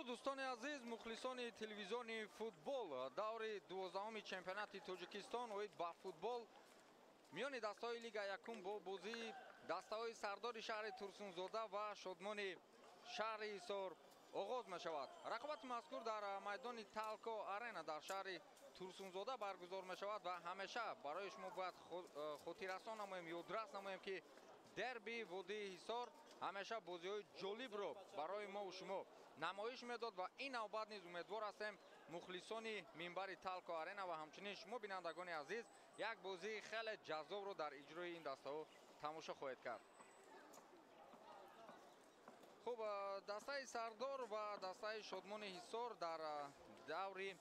Дуруд дӯстони азиз, мухлисони телевизиони футбол. Даври 12-уми чемпионати Тоҷикистон оид ба футбол миёни дастаҳои Лига якум бо бозии дастаҳои Сардори шаҳри Турсунзода ва Шодмони шаҳри Ҳисор оғоз мешавад. Рақобати мазкур дар майдони Талко Арена дар шаҳри Турсунзода баргузор мешавад ва ҳамеша барои шумо бояд хотиррасон намоем, ёдрас намоем, ки дерби водии Ҳисор ҳамеша бозиҳои ҷолибро барои мову шумо намоиш медод ва ин навбат низ умедвор ҳастем мухлисони минбари Талко Арена ва ҳамчунин шумо бинандагони азиз як бозии хеле ҷаззобро дар иҷрои ин дастаҳо тамошо хоҳед кард. Хуб, дастаи Сардор ва дастаи Шодмони Ҳисор дар даври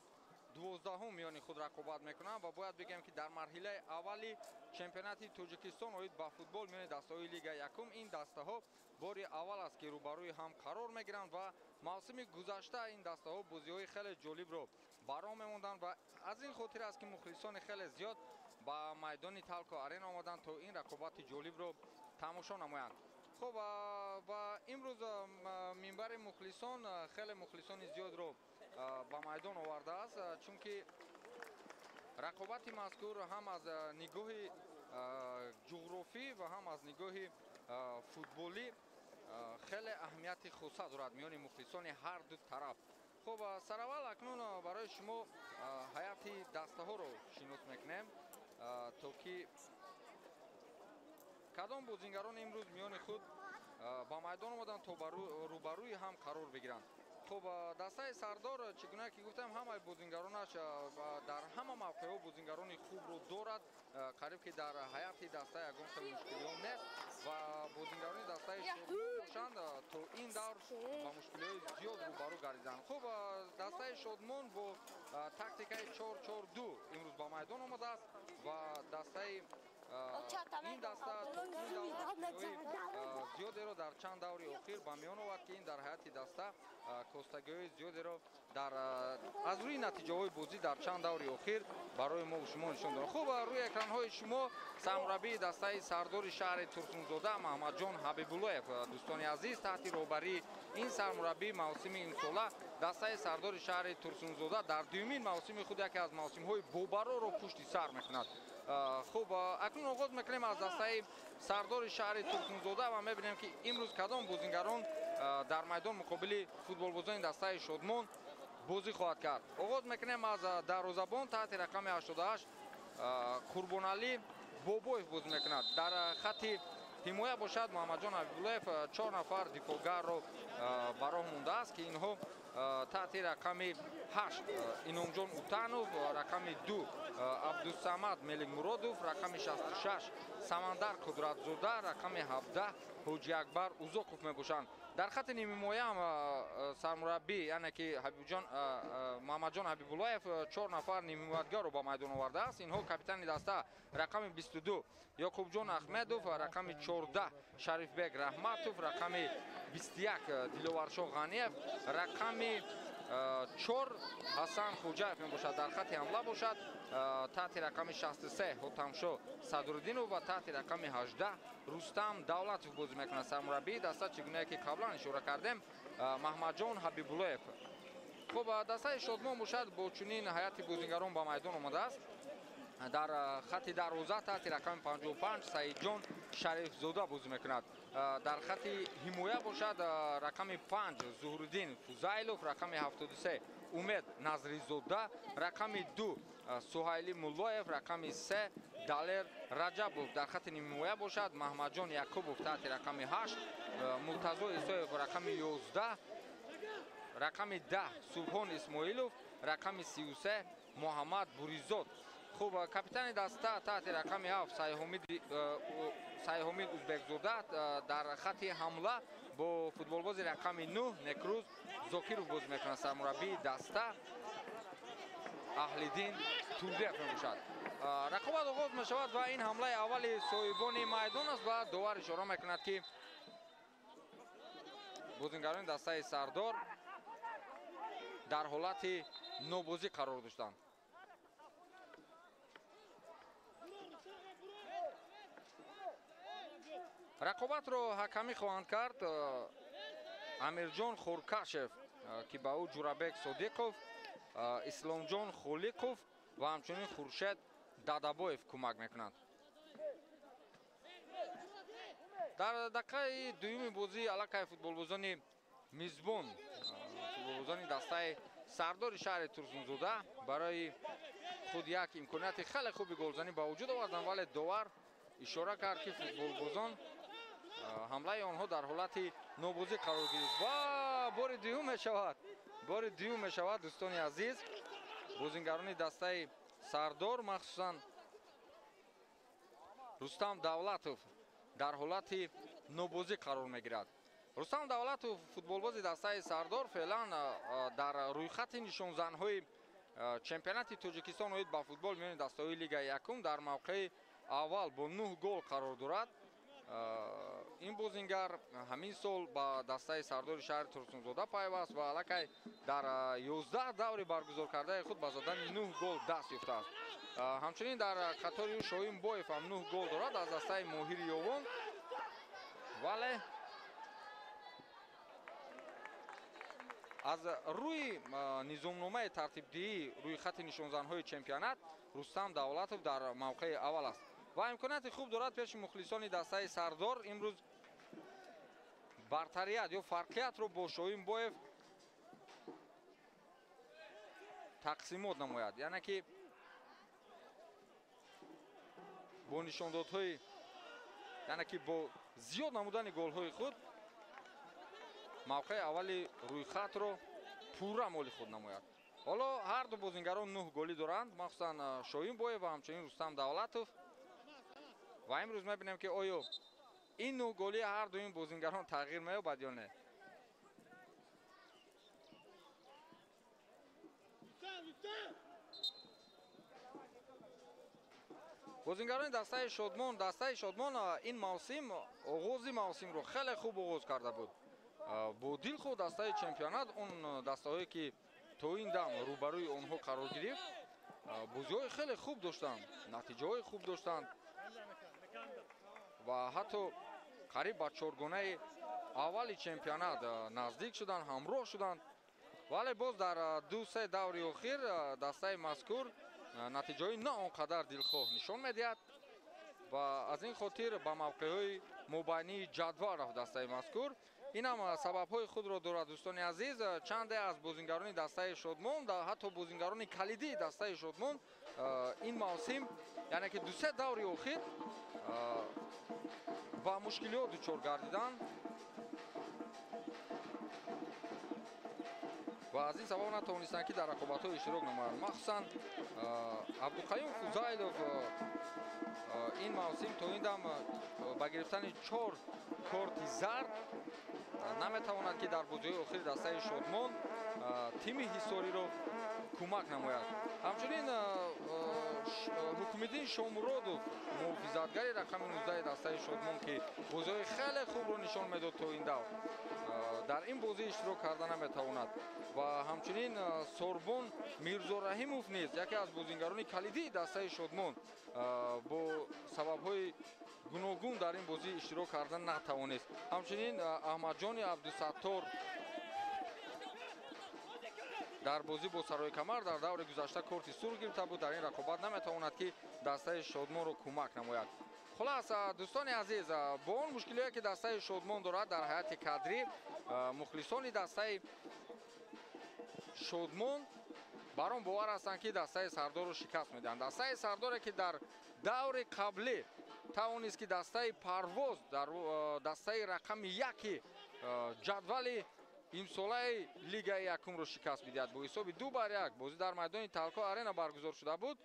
12-ум миёни худ рақобат мекунанд ва бояд бигӯем, ки дар марҳилаи аввали чемпионати Тоҷикистон оид ба футбол миёни дастаҳои Лига якум ин дастаҳо бори аввал аст, ки рӯбарӯи ҳам қарор мегиранд ва мавсими гузашта ин дастаҳо бозиҳои хеле ҷолибро ба роҳ мемонданд ва аз ин хотир аст, ки мухлисони хеле зиёд ба майдони Талко Арена омаданд, то ин рақобати ҷолибро тамошо намоянд. Хуб, ва имрӯз минбари мухлисон хеле мухлисони зиёдро ба майдон овардааст, чунки рақобати мазкур ҳам аз нигоҳи ҷуғрофӣ ва ҳам аз нигоҳи футболӣ хеле аҳамияти хоса дорад миёни мухлисони ҳар ду тараф. Хуб, сараввал акнун барои шумо ҳайати дастаҳоро шинос мекунем, то ки кадом бозингарон имрӯз миёни худ ба майдон омаданд, то рӯбарӯи ҳам қарор бигиранд. Хуб, дастаи Сардор, чӣ гуна ки гуфтам, ҳамаи бозингаронаш дар ҳама мавқеъҳо бозингарони хубро дорад. Қариб ки дар ҳайати даста ягон хел мушкилиҳо нест ва бозингарони дастаи Шодмон бошанд, то ин давр ба мушкилиҳои зиёд рӯбарӯ гардиданд. Хуб, дастаи Шодмон бо тактикаи 4-4-2 имрӯз ба майдон омадааст ва дастаи ин даста зиёдеро дар чанд даври охир ба миён овард, ки ин дар ҳайати даста костагиҳои зиёдеро дар аз рӯи натиҷаҳои бозӣ дар чанд даври охир барои мо шумо нишон дод. Хуб, рӯи экранҳои шумо сармураббии дастаи Сардори шаҳри Турсунзода Маҳмадҷон Ҳабибуллоев. Дӯстони азиз, таҳти роҳбарии ин сармураббӣ мавсими имсола дастаи Сардори шаҳри Турсунзода дар дуюмин мавсими худ яке аз мавсимҳои бобарорро пушти сар мекунад. Хуб, акнун оғоз мекунем аз дастаи Сардори шаҳри Турсунзода ва мебинем, ки имрӯз кадом бозингарон дар майдон муқобили футболбозони дастаи Шодмон бозӣ хоҳад кард. Оғоз мекунем аз дарвозабон таҳти рақами 88 Қурбоналӣ Бобоев бозӣ мекунад. Дар хати ҳимоя бошад Муҳаммадҷон Ҳабибуллоев 4 нафар дифоъгарро ба роҳ мондааст, ки инҳо таҳти рақами 8 Иномҷон Утанов, рақами 2 Абдусамад Меликмуродов, рақами 66 Самандар Қудратзода, рақами 17 Ҳоҷиакбар Узоқов мебошанд. Дар хати нимҳимоя ҳам сармураббӣ, яъне ки Муҳаммадҷон Ҳабибуллоев 4 нафар нимҳимоятгарро ба майдон овардааст. Инҳо капитани даста рақами 22 Ёқубҷон Аҳмедов, рақами 14 Шарифбек Раҳматов, рақами 21 Диловаршоҳ Ғаниев, рақами 4 Ҳасан Хуҷаев мебошад. Дар хати ҳамла бошад таҳти рақами 63 Ҳотамшо Садриддинов ва таҳти рақами 18 Рустам Давлатов бозӣ мекунад. Сармураббии даста, чӣ гунае ки қаблан ишора кардем, Маҳмадҷон Ҳабибуллоев. Хуб, дастаи Шодмон бошад бо чунин ҳайати бозингарон ба майдон омадааст. Дар хати дарвоза таҳти рақами 55 Саидҷон Шарифзода бозӣ мекунад. Дар хати ҳимоя бошад рақами 5 Зуҳриддин Фузайлов, рақами 73 Умед Назризода, рақами 2 Суҳайли Муллоев, рақами 3 Далер Раҷабов. Дар хати нимҳимоя бошад Маҳмадҷон Якубов таҳти рақами 8, Муртазо Исоев рақами 11, рақами 10 Субҳон Исмоилов, рақами 33 Муҳаммад Буризод. Хуб, капитани даста таҳти рақами 7 Сайҳомид Узбекзода дар хати ҳамла бо футболбози рақами 9 Некрӯз Зокиров бозӣ мекунад. Сармураббии даста Аҳлиддин Турдиев мебошад. Рақобат оғоз мешавад ва ин ҳамлаи аввали соҳибони майдон аст ва довар ишора мекунад, ки бозингарони дастаи Сардор дар ҳолати нобозӣ қарор доштанд. Рақобатро ҳакамӣ хоҳанд кард Амирҷон Хуркашев, ки ба ӯ Ҷурабек Содиқов, Исломҷон Холиқов ва ҳамчунин Хуршед Дадабоев кӯмак мекунанд. Дар дақиқаи дуюми бозӣ аллакай футболбозони мизбон, футболбозони дастаи Сардори шаҳри Турсунзода барои худ як имконияти хеле хуби голзанӣ ба вуҷуд оварданд, вале довар ишора кард, ки футболбозон ҳамлаи онҳо дар ҳолати нобозӣ қарор гирифт ва бори дуюм мешавад. Бори дуюм мешавад, дӯстони азиз, бозингарони дастаи Сардор, махсусан Рустам Давлатов дар ҳолати нобозӣ қарор мегирад. Рустам Давлатов, футболбози дастаи Сардор, феълан дар рӯйхати нишонзанҳои чемпионати Тоҷикистон оид ба футбол миёни дастаҳои Лигаи якум дар мавқеи аввал бо 9 гол қарор дорад. Ин бозингар ҳамин сол ба дастаи Сардори шаҳри Турсунзода пайваст ва аллакай дар 11 даври баргузор кардаи худ ба задани 9 гол даст ёфтааст. Ҳамчунин дар қатори ӯ Шоҳин Боев ҳам 9 гол дорад аз дастаи Моҳири Ёвон, вале аз рӯи низомномаи тартибдиҳии рӯйхати нишонзанҳои чемпионат Рустам Давлатов дар мавқеи аввал аст ва имконияти хуб дорад пеши мухлисони дастаи Сардор имрӯз бартарият ё фарқиятро бо Шоҳин Боев тақсимот намояд, яъне ки бо нишондодҳои, яъне ки бо зиёд намудани голҳои худ мавқеи аввали рӯйхатро пурра моли худ намояд. Ҳоло ҳар ду бозингарон 9 голӣ доранд, махсусан Шоҳин Боев ва ҳамчунин Рустам Давлатов. Ва имрӯз мебинем, ки оё ин 9 голии ҳар ду ин бозингарон тағйир меёбад ё не. Бозингарони дастаи Шодмон, дастаи Шодмон ин мавсим оғози мавсимро хеле хуб оғоз карда буд. Бо дилхоҳ дастаи чемпионат, он дастаҳое ки то ин дам рӯбарӯи онҳо қарор гирифт, бозиҳои хеле хуб доштанд, натиҷаҳои хуб доштанд ва ҳатто қариб ба чоргонаи аввали чемпионат наздик шуданд, ҳамроҳ шуданд. Вале боз дар 2-3 даври охир дастаи мазкур натиҷаҳои на он қадар дилхоҳ нишон медиҳад ва аз ин хотир ба мавқеъҳои мобайнии ҷадвал рафт дастаи мазкур. Ин ҳам сабабҳои худро дорад, дӯстони азиз. Чанде аз бозингарони дастаи Шодмон, ҳатто бозингарони калидии дастаи Шодмон ин мавсим, яъне ки 2-3 даври охир ба мушкилиҳо дучор гардиданд ва аз ин сабаб натавонистанд, ки дар рақобатҳо иштирок намоянд. Махсусан Абдуқаюм Фузайлов ин мавсим то ин дам ба гирифтани 4 корти зард наметавонад, ки дар бозиҳои охири дастаи Шодмон тими Ҳисориро кӯмак намояд. Ҳамчунин Ҳукмиддин Шомуродов, муҳофизатгари рақами 19 дастаи Шодмон, ки бозиҳои хеле хубро нишон медод то ин давр, дар ин бозӣ иштирок карда наметавонад. Ва ҳамчунин Сорбон Мирзораҳимов низ яке аз бозингарони калидии дастаи Шодмон бо сабабҳои гуногун дар ин бозӣ иштирок карда натавонист. Ҳамчунин Аҳмадҷони Абдусаттор дар бозӣ бо Сарои Камар дар даври гузашта корти сурх гирифта буд, дар ин рақобат наметавонад, ки дастаи Шодмонро кӯмак намояд. Хулас, дӯстони азиз, бо он мушкилиҳое ки дастаи Шодмон дорад дар ҳайати кадрӣ, мухлисони дастаи Шодмон бар он бовар ҳастанд, ки дастаи Сардорро шикаст медиҳанд. Дастаи Сардоре, ки дар даври қаблӣ тавонист, ки дастаи Парвоз дар дастаи рақами 1 ҷадвали имсолаи Лигаи якумро шикаст бидиҳад бо ҳисоби 2-1. Бозӣ дар майдони Талко Арена баргузор шуда буд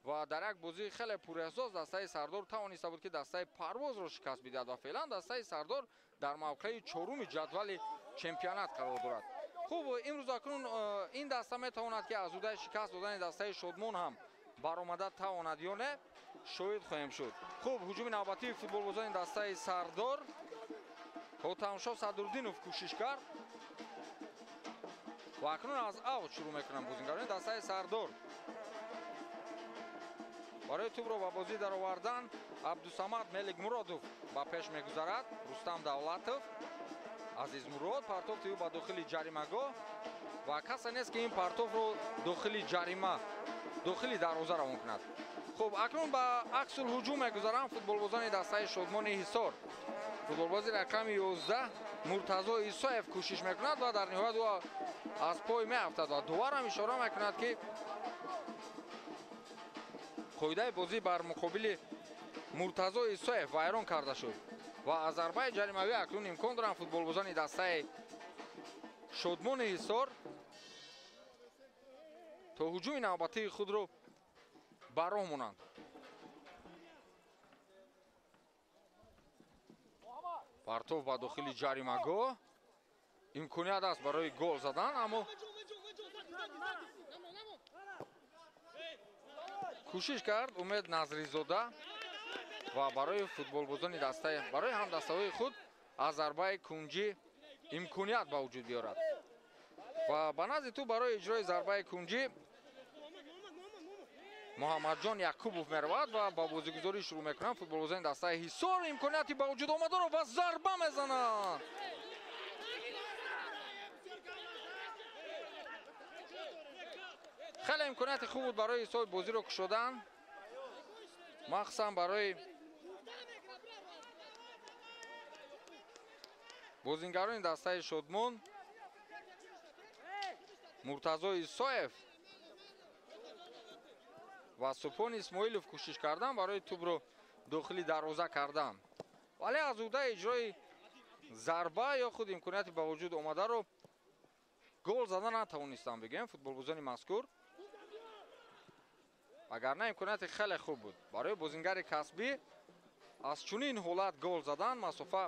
ва дар як бозии хеле пурэҳсос дастаи Сардор тавониста буд, ки дастаи Парвозро шикаст бидиҳад ва феълан дастаи Сардор дар мавқеи 4-уми ҷадвали чемпионат қарор дорад. Хуб, имрӯз акнун ин даста метавонад, ки аз удаи шикаст додани дастаи Шодмон ҳам баромада тавонад ё не, шоҳид хоҳем шуд. Хуб, ҳуҷуми навбатии футболбозони дастаи Сардор, Хотамшо Садруддинов кӯшиш кард ва акнун аз авт шурӯъ мекунанд бозингарони дастаи Сардор. Барои тӯбро ба бозӣ даровардан Абдусамад Меликмуродов ба пеш мегузарад. Рустам Давлатов, Азизмурод, партофти ӯ ба дохили ҷаримагоҳ. Ва касе нест, ки ин партовро дохили ҷарима, дохили дарвоза равон кунад. Хуб, акнун ба аксул ҳуҷум мегузаранд футболбозони дастаи Шодмони Ҳисор. Футболбози рақами 11 Муртазо Исоев кӯшиш мекунад ва дар ниҳоят ӯ аз пой меафтад ва доварам ишора мекунад, ки қоидаи бозӣ бар муқобили Муртазо Исоев вайрон карда шуд ва аз зарбаи ҷаримавӣ акнун имкон доранд футболбозони дастаи Шодмони Ҳисор то ҳуҷуми навбатии худро ба роҳ монанд. Партов ба дохили ҷаримагоҳ, имконият аст барои гол задан, аммо кӯшиш кард Умед Назризода ва барои футболбозони дастаи, барои ҳамдастаҳои худ аз зарбаи кунҷӣ имконият ба вуҷуд биёрад. Ва ба назди ту барои иҷрои зарбаи кунҷӣ Муҳаммадҷон Якубов меравад ва ба бозигузорӣ шурӯъ мекунанд футболбозони дастаи Ҳисор. Имконияти ба вуҷуд омадаро ва зарба мезананд. Хеле имконияти хуб буд барои ҳисоби бозиро кушодан, махсусан барои бозингарони дастаи Шодмон. Муртазо Исоев ва Субҳон Исмоилов кӯшиш кардан барои тӯбро дохили дарвоза кардан, вале аз уҳдаи иҷрои зарба ё худ имконияти ба вуҷуд омадаро гол зада натавонистанд, бигӯем, футболбозони мазкур. Вагарна имконияти хеле хуб буд барои бозингари касбӣ аз чунин ҳолат гол задан. Масофа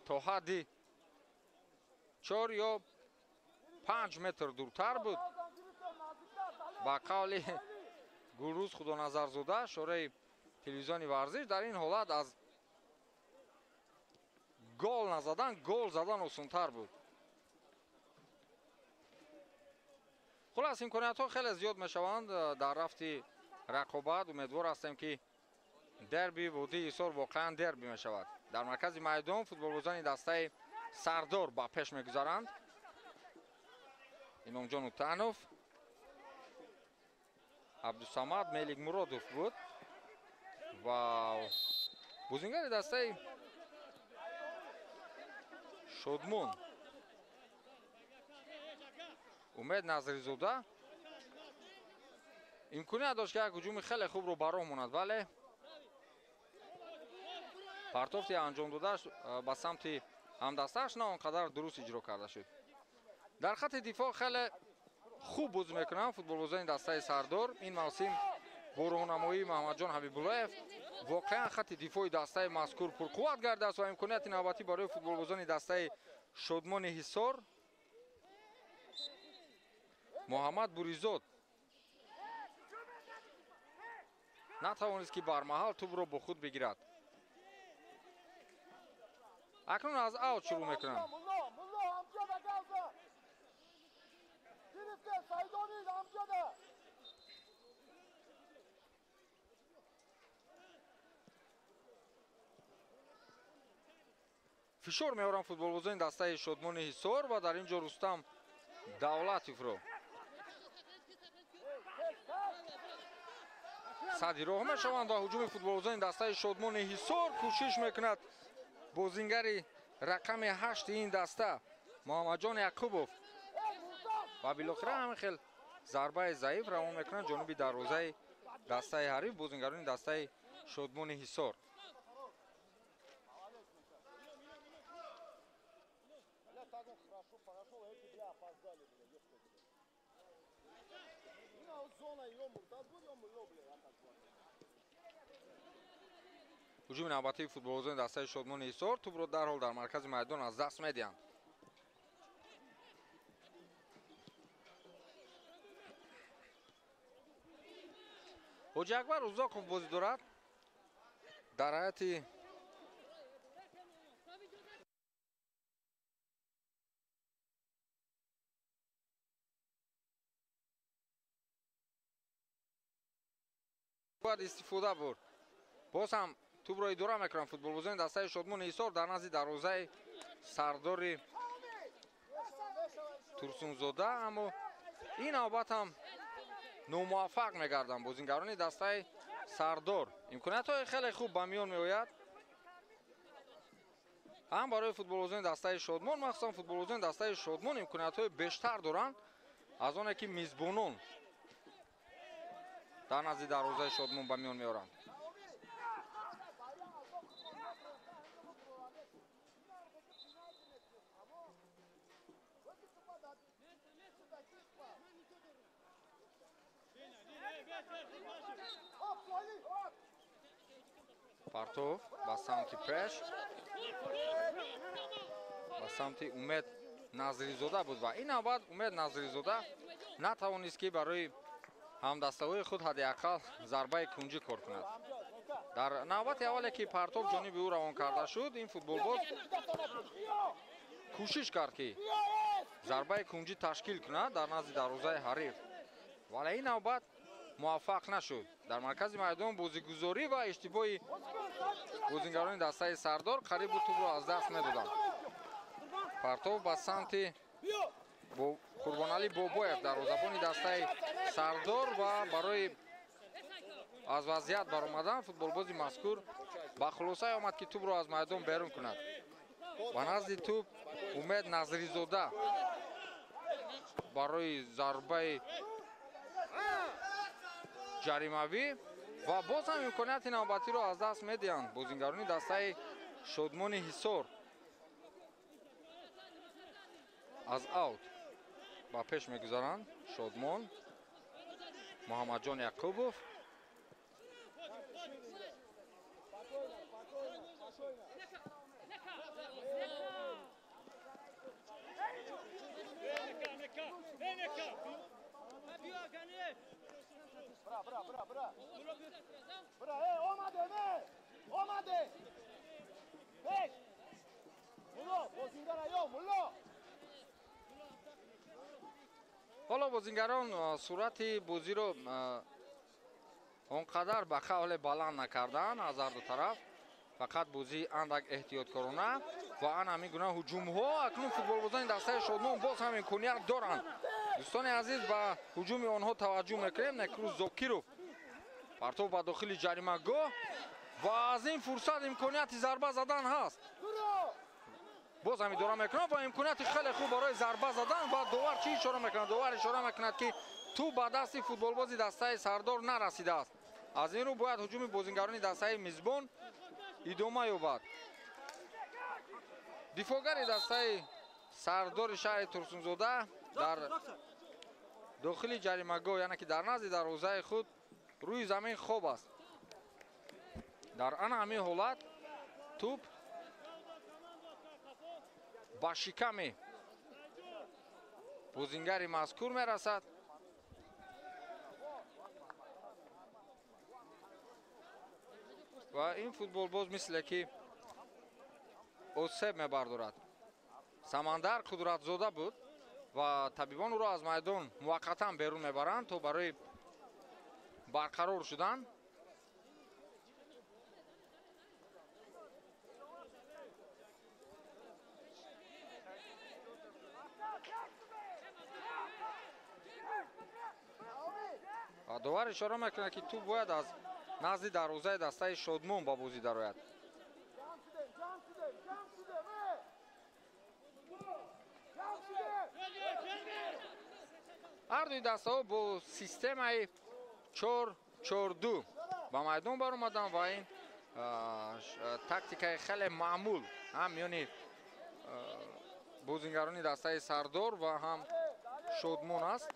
то ҳадди 4 ё 5 метр дуртар буд. Ба қавли Гулрӯз Худоназарзода, шораи телевизиони варзиш, дар ин ҳолат аз гол назадан гол задан осонтар буд. Хулас, имкониятҳо хеле зиёд мешаванд дар рафти рақобат. Умедвор ҳастем, ки дерби водии Ҳисор воқеан дерби мешавад. Дар маркази майдон футболбозони дастаи Сардор ба пеш мегузаранд. Имомҷон Утанов, Абдусамад Меликмуродов буд ва бозингари дастаи Шодмон Умед Назризода имконият дошт, ки як ҳуҷуми хеле хубро ба роҳ монад, вале партофти анҷом додааш ба самти ҳамдастааш на он қадар дуруст иҷро карда шуд. Дар хатти дифоъ хеле хуб бозӣ мекунанд футболбозони дастаи Сардор. Ин мавсим бо роҳнамоии Муҳаммадҷон Ҳабибуллоев воқеан хатти дифои дастаи мазкур пурқувват гардааст ва имконияти навбатӣ барои футболбозони дастаи Шодмони Ҳисор. Муҳаммад Буризод натавонист, ки бармаҳал тӯбро бо худ бигирад. Акнун аз аут шурӯъ мекунанд. Фишор меоранд футболбозони дастаи Шодмони Ҳисор ва дар ин ҷо Рустам Давлатовро сади роҳ мешаванд ва ҳуҷуми футболбозони дастаи Шодмони Ҳисор кӯшиш мекунад бозингари рақами 8 ин даста Муҳаммадҷон Якубов ва билохира ҳамин хел зарбаи заиф равон мекунанд ҷониби дарвозаи дастаи ҳариф бозингарони дастаи Шодмони Ҳисор. Ҳуҷуми навбатии футболбозони дастаи Шодмони Ҳисор тӯбро дарҳол дар маркази майдон аз даст медиҳанд. Ҳоҷи Акбар Узоқов бозӣ дорад дар ҳайати бояд истифода бурд. Боз ҳам тӯбро идора мекунанд футболбозони дастаи Шодмони Ҳисор дар назди дарвозаи Сардори. Турсунзода, аммо ин навбат ҳам номуваффақ мегарданд бозингарони дастаи Сардор. Имкониятҳои хеле хуб ба миён меояд ҳам барои футболбозони дастаи Шодмон, махсусан футболбозони дастаи Шодмон имкониятҳои бештар доранд аз оне ки мизбонон дар назди дарвозаи Шодмон ба миён меоранд. Партов ба самти пеш, ба самти Умед Назризода буд ва ин навбат Умед Назризода натавонист ки барои ҳамдастаҳои худ ҳадди ақал зарбаи кунҷӣ кор кунад. Дар навбати аввале ки партов ҷониби ӯ равон карда шуд, ин футболбоз кӯшиш кард ки зарбаи кунҷӣ ташкил кунад дар назди дарвозаи ҳариф, вале ин навбат муваффақ нашуд. Дар маркази майдон бозигузорӣ ва иштибоҳи бозингарони дастаи Сардор қариб буд тӯбро аз даст медоданд. Партов ба самти Қурбоналӣ Бобоев, дарвозабони дастаи Сардор, ва барои аз вазъият баромадан футболбози мазкур ба хулосае омад ки тӯбро аз майдон берун кунад. Ба назди тӯб Умед Назризода барои зарбаи ҷаримавӣ ва боз ҳам имконияти навбатиро аз даст медиҳанд бозингарони дастаи Шодмони Ҳисор. Аз аут ба пеш мегузаранд Шодмон, Муҳаммадҷон Яқубов. Ҳоло бозингарон суръати бозиро он қадар ба қавле баланд накарданд аз ҳар ду тараф, фақат бозии андак эҳтиёткорона ва ан ҳамин гуна ҳуҷумҳо. Акнун футболбозони дастаи Шодмон боз ҳам имконият доранд. Дӯстони азиз, ба ҳуҷуми онҳо таваҷҷӯҳ мекунем. Некрӯз Зокиров партов ба дохили ҷаримагоҳ ва аз ин фурсат имконияти зарба задан ҳаст. Боз ҳам идора мекунад ва имконияти хеле хуб барои зарба задан ва довар чӣ ишора мекунад? Довар ишора мекунад ки тӯб ба дасти футболбози дастаи Сардор нарасидааст. Аз ин рӯ бояд ҳуҷуми бозингарони дастаи мизбон идома ёбад. Дифоъгари дастаи Сардори шаҳри Турсунзода дар дохили ҷаримагоҳ, яъне ки дар назди дарвозаи худ рӯи замин хоб аст. Дар ана ҳамин ҳолат тӯб ба шиками бозингари мазкур мерасад. Ва ин футболбоз мисле ки осеб мебардорад. Самандар Қудратзода буд ва табибон ӯро аз майдон муваққатан берун мебаранд то барои барқарор шудан. Ва довар ишора мекунад ки тӯб бояд аз назди дарвозаи дастаи Шодмон ба бозӣ дарояд. Ҳар дуи дастаҳо бо системаи 4-4-2 ба майдон баромаданд ва ин тактикаи хеле маъмул ҳам миёни бозингарони дастаи Сардор ва ҳам Шодмон аст.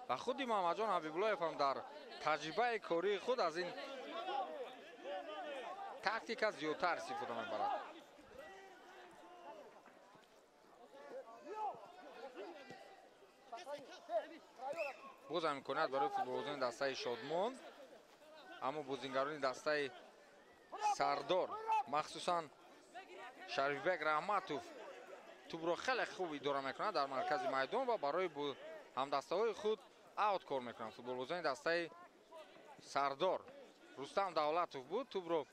Ва худи Муҳаммадҷон Ҳабибуллоев ҳам дар таҷрибаи кории худ аз ин тактика зиёдтар истифода мебарад. Боз ҳам имконият барои футболбозони дастаи Шодмон, аммо бозингарони дастаи Сардор, махсусан Шарифбек Раҳматов тӯбро хеле хуб идора мекунад дар маркази майдон ва барои ҳамдастаҳои худ аут кор мекунанд. Футболбозони дастаи Сардор Рустам Давлатов буд, тӯбро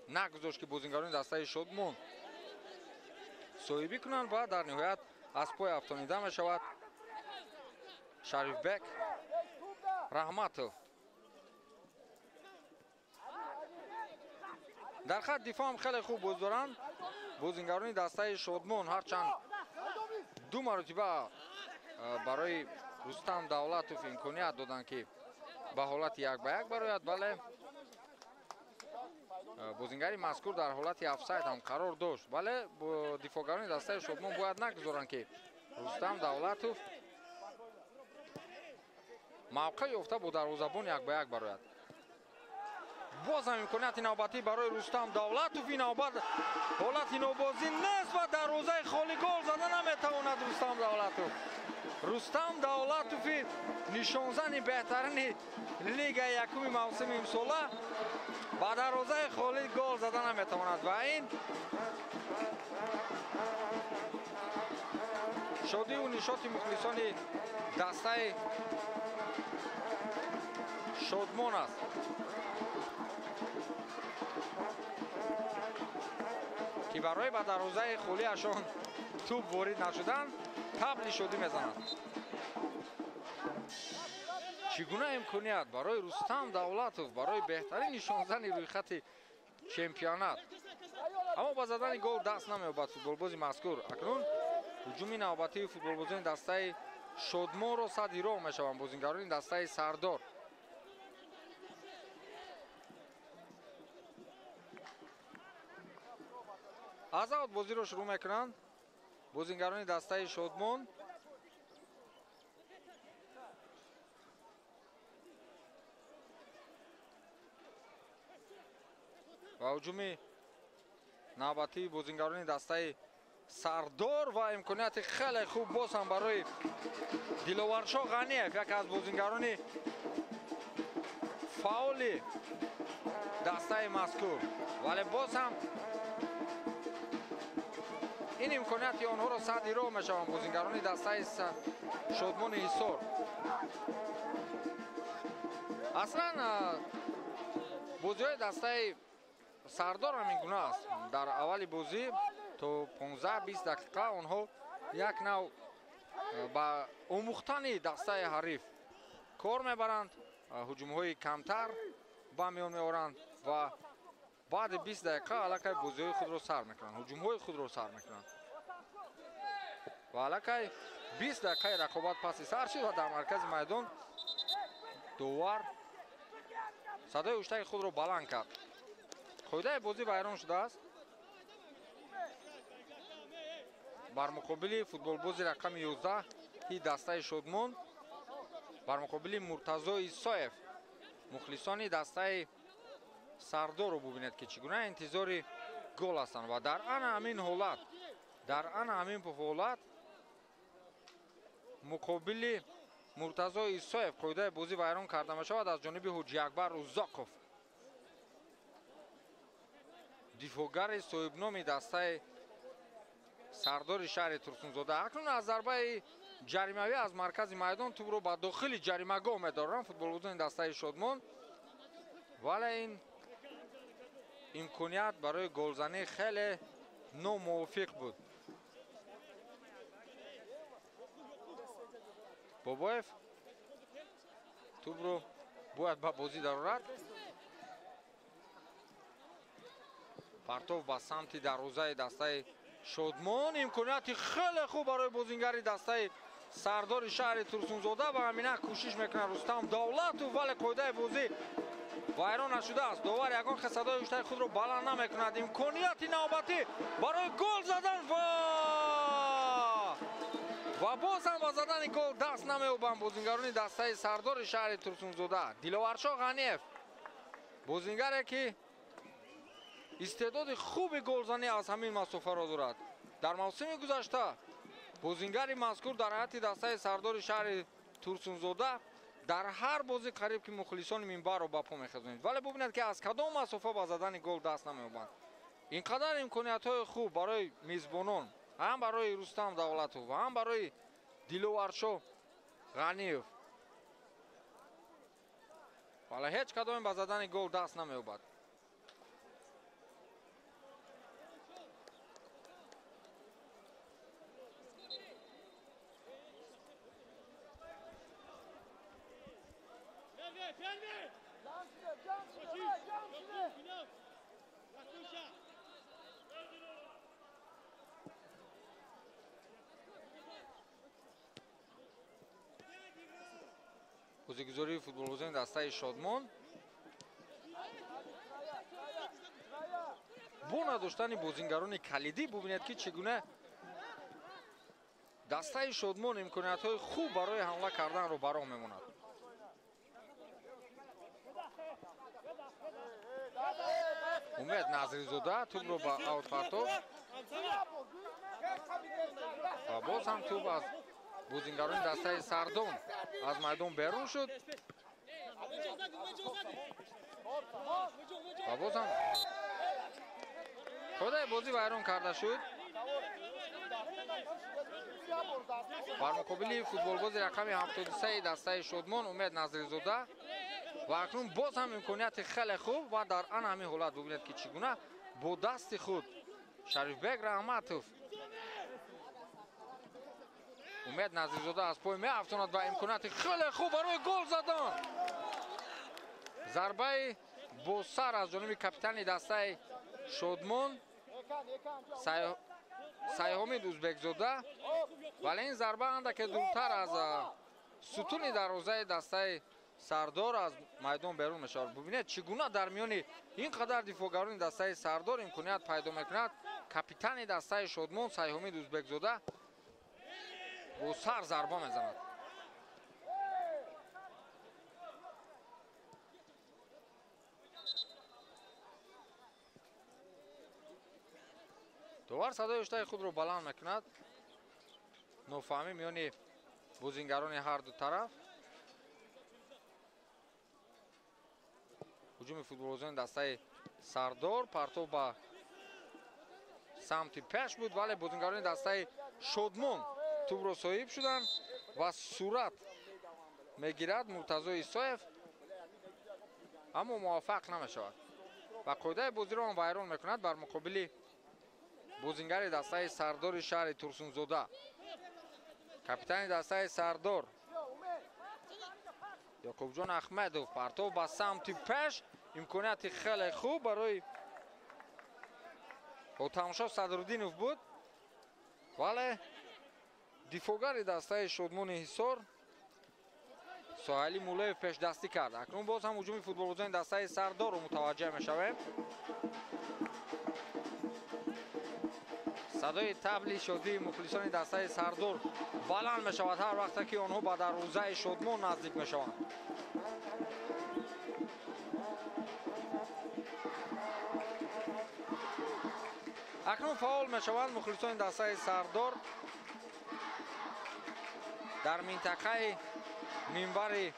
Нагузошт, ки бозингарони дастаи Шодмон соҳибӣ кунанд ва дар ниҳоят аз пой афтонида мешавад Шарифбек Раҳматов. Дар хат дифоъ ҳам хеле хуб боз доранд бозингарони дастаи Шодмон, ҳарчанд ду маротиба барои Рустам Давлатов имконият доданд, ки ба ҳолати як ба як барояд, вале бозингари мазкур дар ҳолати офсайд ҳам қарор дошт. Вале дифоъгарони дастаи Шодмон бояд нагузоранд, ки Рустам Давлатов мавқеъ ёфта бо дарвозабон як ба як барояд. Боз ҳам имконияти навбатӣ барои Рустам Давлатов. Ин навбат ҳолати нобозӣ нест ва дарвозаи холӣ гол зада наметавонад Рустам Давлатов. Рустам Давлатови нишонзани беҳтарини лигаи якуми мавсими имсола ба дарвозаи холӣ гол зада наметавонад ва ин шодиву нишоти мухлисони дастаи Шодмон аст. Ки барои ба дарвозаи холиашон тӯб ворид нашудан табли шодӣ мезананд. Чӣ гуна имконият барои Рустам Давлатов, барои беҳтарин нишонзани рӯйхати чемпионат, аммо ба задани гол даст намеёбад футболбози мазкур. Акнун ҳуҷуми навбатии футболбозони дастаи Шодмонро садди роҳ мешаванд бозингарони дастаи Сардор. Аз аввал бозиро шурӯъ мекунанд бозингарони дастаи Шодмон. Ва ҳуҷуми навбатии бозингарони дастаи Сардор ва имконияти хеле хуб боз ҳам барои Диловаршо Ғаниев, яке аз бозингарони фаъоли дастаи мазкур, вале боз ҳам ин имконияти онҳоро садди роҳ мешаванд бозингарони дастаи Шодмони Ҳисор. Аслан бозиҳои дастаи Сардор ҳамин гуна аст. Дар аввали бозӣ то 15-20 дақиқа онҳо як нав ба омӯхтани дастаи ҳариф кор мебаранд, ҳуҷумҳои камтар ба миён меоранд ва баъди 20 дақиқа аллакай бозиҳои худро сар мекунанд, ҳуҷумҳои худро сар мекунанд ва аллакай 20 дақиқаи рақобат паси сар шуд ва дар маркази майдон довар садои ҳуштаки худро баланд кард. Қоидаи бозӣ вайрон шудааст. Бар муқобили футболбози рақами 11 ки дастаи Шодмон, бар муқобили Муртазо Исоев, мухлисони дастаи Сардорро бубинед, ки чӣ гуна интизори гол ҳастанд ва дар ана ҳамин ҳолат, дар ана ҳамин ҳолат муқобили Муртазо Исоев қоидаи бозӣ вайрон карда мешавад аз ҷониби Ҳуҷҷиакбар Узоқов, дифоъгари соҳибноми дастаи Сардори шаҳри Турсунзода. Акнун аз зарбаи ҷаримавӣ аз маркази майдон тӯбро ба дохили ҷаримагоҳ медоранд футболбозони дастаи Шодмон, вале ин имконият барои голзанӣ хеле номувофиқ буд. Бобоев тӯбро бояд ба бозӣ дарорад. Партов ба самти дарвозаи дастаи Шодмон, имконияти хеле хуб барои бозингари дастаи Сардори шаҳри Турсунзода ва ҳамина кӯшиш мекунад Рустам Давлатов, вале қоидаи бозӣ вайрон нашудааст. Довар ягон хел садои ҳуштаи худро баланд намекунад. Имконияти навбатӣ барои гол задан ва боз ҳам ба задани гол даст намеёбанд бозингарони дастаи Сардори шаҳри Турсунзода. Диловаршо Ғаниев, бозингаре ки истеъдоди хуби голзанӣ аз ҳамин масофаро дорад. Дар мавсими гузашта бозингари мазкур дар ҳайати дастаи Сардори шаҳри Турсунзода дар ҳар бозӣ қариб ки мухлисони минбарро ба по мехезонид, вале бубинед, ки аз кадом масофа ба задани гол даст намеёбанд. Ин қадар имкониятҳои хуб барои мизбонон, ҳам барои Рустам Давлатов ва ҳам барои Диловаршо Ғаниев, вале ҳеҷ кадоме ба задани гол даст намеёбад. Бозигузории футболбозони дастаи Шодмон бо надоштани бозингарони калидӣ бубинед, ки чӣ гуна дастаи Шодмон имкониятҳои хуб барои ҳамла карданро ба роҳ мемонад. Умед Назризода тӯбро ба аут партофт ва боз ҳам тӯб аз бозингарони дастаи Сардон аз майдон берун шуд ва боз ҳам қоидаи бозӣ вайрон карда шуд. Бар муқобили футболбози рақами 73 дастаи Шодмон Умед Назризода ва акнун боз ҳам имконияти хеле хуб ва дар ан ҳамин ҳолат бубинед, ки чӣ гуна бо дасти худ Шарифбек Раҳматов Умед Назризода аз пой меафтонад ва имконияти хеле хуб барои гол задан. Зарбаи бо сар аз ҷониби капитани дастаи Шодмон Сайҳомид Узбекзода, вале ин зарба андаке дуртар аз сутуни дарвозаи дастаи Сардор аз майдон берун мешавад. Бубинед, чӣ гуна дар миёни ин қадар дифоъгарони дастаи Сардор имконият пайдо мекунад. Капитани дастаи Шодмон Сайҳомид Узбекзода бо сар зарба мезанад. Довар садои ҳуштаи худро баланд мекунад. Нофаҳмӣ миёни бозингарони ҳар ду тараф. Ҳуҷуми футболбозони дастаи Сардор партов ба самти пеш буд, вале бозингарони дастаи Шодмон тӯбро соҳиб шуданд ва сурат мегирад Муртазо Исоев, аммо муваффақ намешавад ва қоидаи бозиро ҳам вайрон мекунад бар муқобили бозингари дастаи Сардори шаҳри Турсунзода. Капитани дастаи Сардор Ёқубҷон Аҳмедов партов ба самти пеш, имконияти хеле хуб барои Ҳотамшо Садруддинов буд, вале дифоъгари дастаи Шодмони Ҳисор Соҳайли Муллоев пешдастӣ кард. Акнун боз ҳам ҳуҷуми футболбозони дастаи Сардорро мутаваҷҷеҳ мешавем. Садои табли шодии мухлисони дастаи Сардор баланд мешавад ҳар вақте ки онҳо ба дарвозаи Шодмон наздик мешаванд. Акнун фаъол мешаванд мухлисони дастаи Сардор дар минтақаи минбари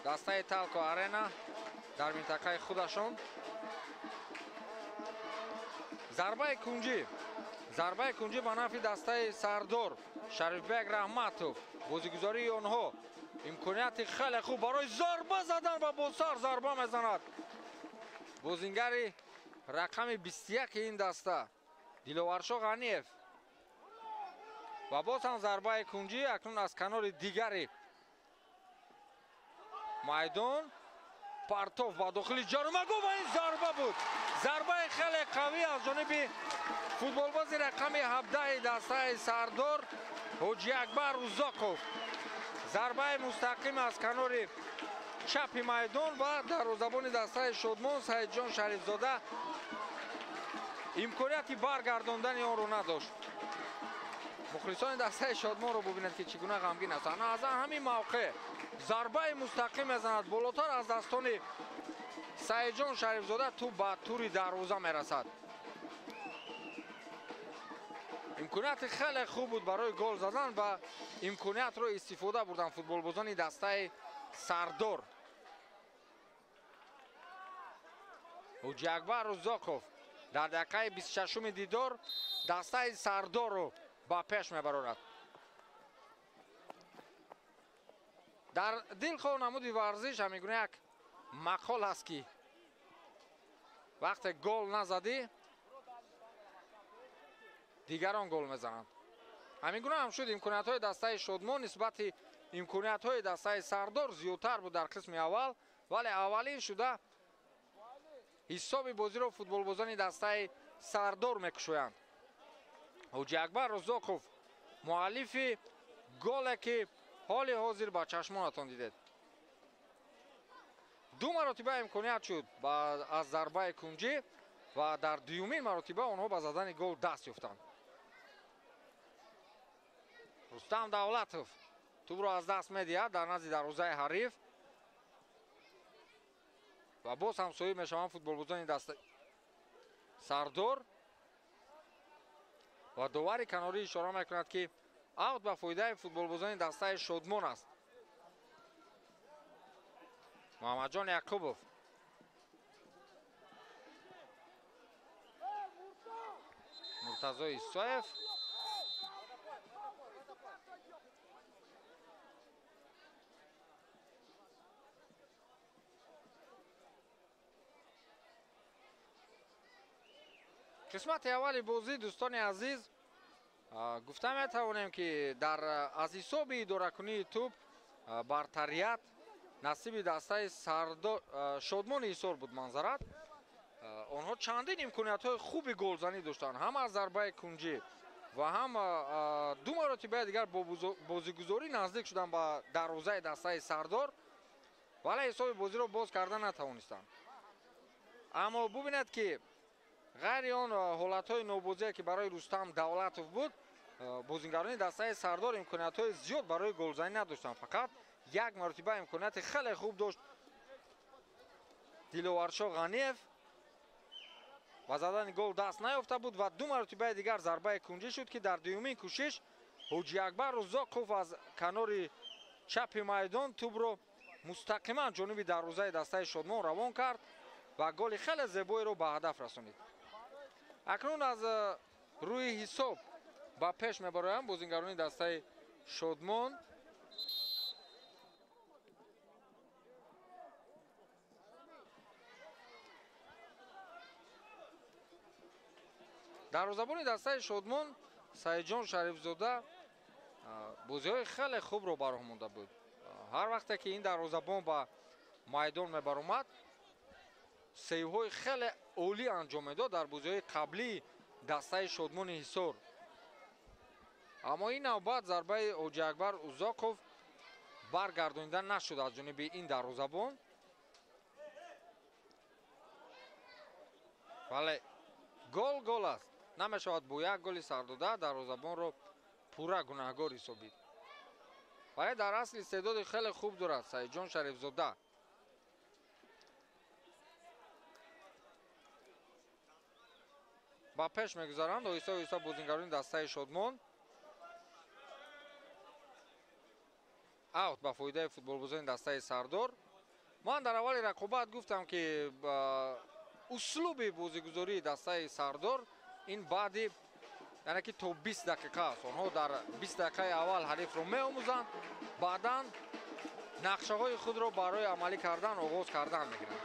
дастаи Талко Арена дар минтақаи худашон. Зарбаи кунҷӣ, зарбаи кунҷӣ ба нафъи дастаи Сардор. Шарифбек Раҳматов, бозигузории онҳо, имконияти хеле хуб барои зарба задан ва бо сар зарба мезанад бозингари рақами 21 ин даста Диловаршо Ғаниев. Ва боз ҳам зарбаи кунҷӣ акнун аз канори дигари майдон партов ба дохили ҷаримагоҳ ва ин зарба буд. Зарбаи хеле қавӣ аз ҷониби футболбози рақами 17 дастаи Сардор Ҳоҷиакбар Рузоқов. Зарбаи мустақим аз канори чапи майдон ва дарвозабони дастаи Шодмон Саидҷон Шарифзода имконияти баргардондани онро надошт. Мухлисони дастаи Шодмонро бубинед, ки чӣ гуна ғамгин ҳастанд. Аз ҳамин мавқеъ зарбаи мустақим мезанад болотар аз дастони Саидҷон Шарифзода, тӯб ба тури дарвоза мерасад. Имконияти хеле хуб буд барои гол задан ва имкониятро истифода бурданд футболбозони дастаи Сардор. Ҳоҷиакбар Рузоқов дар дақиқаи 26-уми дидор дастаи Сардорро ба пеш мебарорад. Дар дилхоҳ намуди варзиш ҳамин гуна як мақол аст, ки вақте гол назадӣ дигарон гол мезананд. Ҳамин гуна ҳам шуд имкониятҳои дастаи Шодмон нисбати Имкониятҳои дастаи Сардор зиёдтар буд дар қисми аввал, вале аввалин шуда ҳисоби бозиро футболбозони дастаи Сардор мекушоянд. Ҳоҷи Акбар Рузоқов муаллифи голе ки ҳоли ҳозир ба чашмонатон дидед. Ду маротиба имконият шуд аз зарбаи кунҷӣ ва дар дуюмин маротиба онҳо ба задани гол даст ёфтанд. Рустам Давлатов тӯбро аз даст медиҳад дар назди дарвозаи ҳариф ва боз ҳам соҳиб мешаванд футболбозони даста Сардор ва довари канорӣ ишора мекунад, ки аут ба фоидаи футболбозони дастаи Шодмон аст. Муҳаммадҷон Яқубов Муртазо Исоев қисмати аввали бозӣ, дӯстони азиз, гуфта метавонем, ки дар аз ҳисоби идоракунии тӯб бартарият насиби дастаи Шодмони Ҳисор буд. Манзарат онҳо чандин имкониятҳои хуби голзанӣ доштанд, ҳам аз зарбаи кунҷӣ ва ҳам ду маротибаи дигар бо бозигузорӣ наздик шуданд ба дарвозаи дастаи Сардор, вале ҳисоби бозиро боз карда натавонистанд. Аммо бубинед, ки ғайри он ҳолатҳои нобозие, ки барои Рустам Давлатов буд, бозингарони дастаи Сардор имкониятҳои зиёд барои голзанӣ надоштанд. Фақат як маротиба имконияти хеле хуб дошт Диловаршо Ғаниев, ба задани гол даст наёфта буд ва ду маротибаи дигар зарбаи кунҷӣ шуд, ки дар дуюмин кӯшиш Ҳоҷи Акбар Рузоқов аз канори чапи майдон тӯбро мустақиман ҷониби дарвозаи дастаи Шодмон равон кард ва голи хеле зебоеро ба ҳадаф расонид. Акнун аз рӯи ҳисоб ба пеш мебароянд бозингарони дастаи Шодмон. Дарвозабони дастаи Шодмон Саидҷон Шарифзода бозиҳои хеле хубро ба роҳ монда буд. Ҳар вақте ки ин дарвозабон ба майдон мебаромад, сейвҳои хеле олӣ анҷом медод дар бозиҳои қаблии дастаи Шодмони Ҳисор. Аммо ин навбат зарбаи Ҳоҷи Акбар Узоқов баргардонида нашуд аз ҷониби ин дарвозабон. Вале гол гол аст. Намешавад бо як голи сардода дарвозабонро пурра гунаҳгор ҳисобид. Вале дар асл истеъдоди хеле хуб дорад Саидҷон Шарифзода. Ба пеш мегузаранд оҳиста оҳиста бозингарони дастаи Шодмон. Аут ба фоидаи футболбозони дастаи Сардор. Ман дар аввали рақобат гуфтам, ки услуби бозигузории дастаи Сардор ин баъди, яъне ки то 20 дақиқа аст. Онҳо дар 20 дақиқаи аввал ҳарифро меомӯзанд, баъдан нақшаҳои худро барои амалӣ кардан оғоз кардан мегиранд.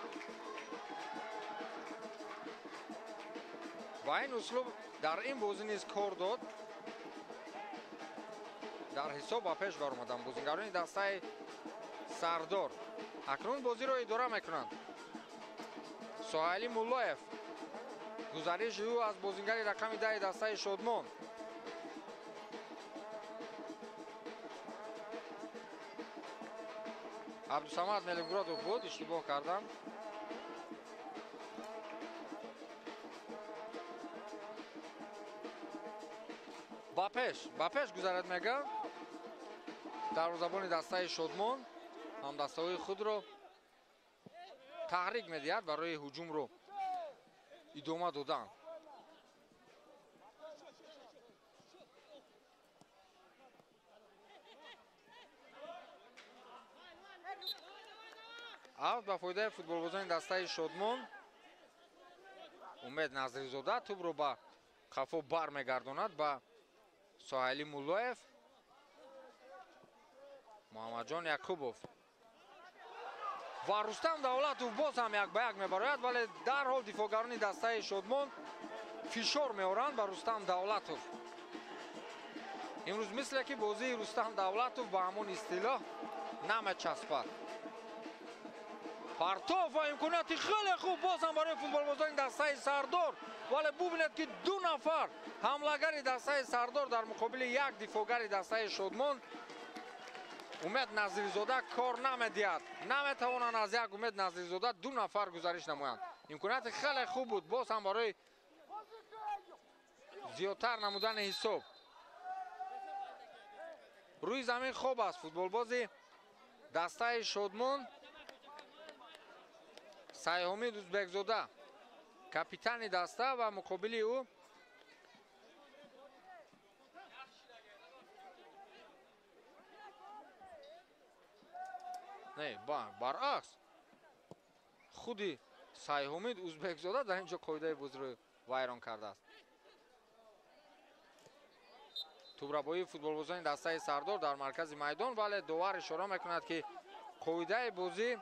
Ва ин услуб дар ин бозӣ низ кор дод. Дар ҳисоб ба пеш баромаданд бозингарони дастаи Сардор. Акнун бозиро идора мекунанд Соҳайли Муллоев. Гузариши ӯ аз бозингари рақами 10 дастаи Шодмон. Абдусамад Мелимуродов буд, иштибоҳ кардам. Ба пеш гузарад мега. Дарвозабони дастаи Шодмон ҳамдастаҳои худро таҳрик медиҳад барои ҳуҷумро идома додан. Аут ба фоидаи футболбозони дастаи Шодмон. Умед Назризода тӯбро ба қафо бармегардонад ба Соҳайли Муллоев. Муҳаммадҷон Якубов ва Рустам Давлатов боз ҳам як ба як мебарояд, вале дарҳол дифоъгарони дастаи Шодмон фишор меоранд ба Рустам Давлатов. Имрӯз мисле ки бозии Рустам Давлатов ба ҳамон истилоҳ намечаспад. Партов ва имконияти хеле хуб боз ҳам барои футболбозони дастаи Сардор, вале бубинед ки ду нафар ҳамлагари дастаи Сардор дар муқобили як дифоъгари дастаи Шодмон. Умед Назирзода кор намедиҳад, наметавонанд аз як Умед Назирзода ду нафар гузариш намоянд. Имконияти хеле хуб буд боз ҳам барои зиёдтар намудани ҳисоб. Рӯи замин хоб аст футболбози дастаи Шодмон Сайҳомид Узбекзода, капитани даста, ва муқобили ӯ не, баръакс, худи Сайҳомид Узбекзода дар ин ҷо қоидаи бозиро вайрон кардааст. Тӯбрабоии футболбозони дастаи Сардор дар маркази майдон, вале довар ишора мекунад, ки қоидаи бозӣ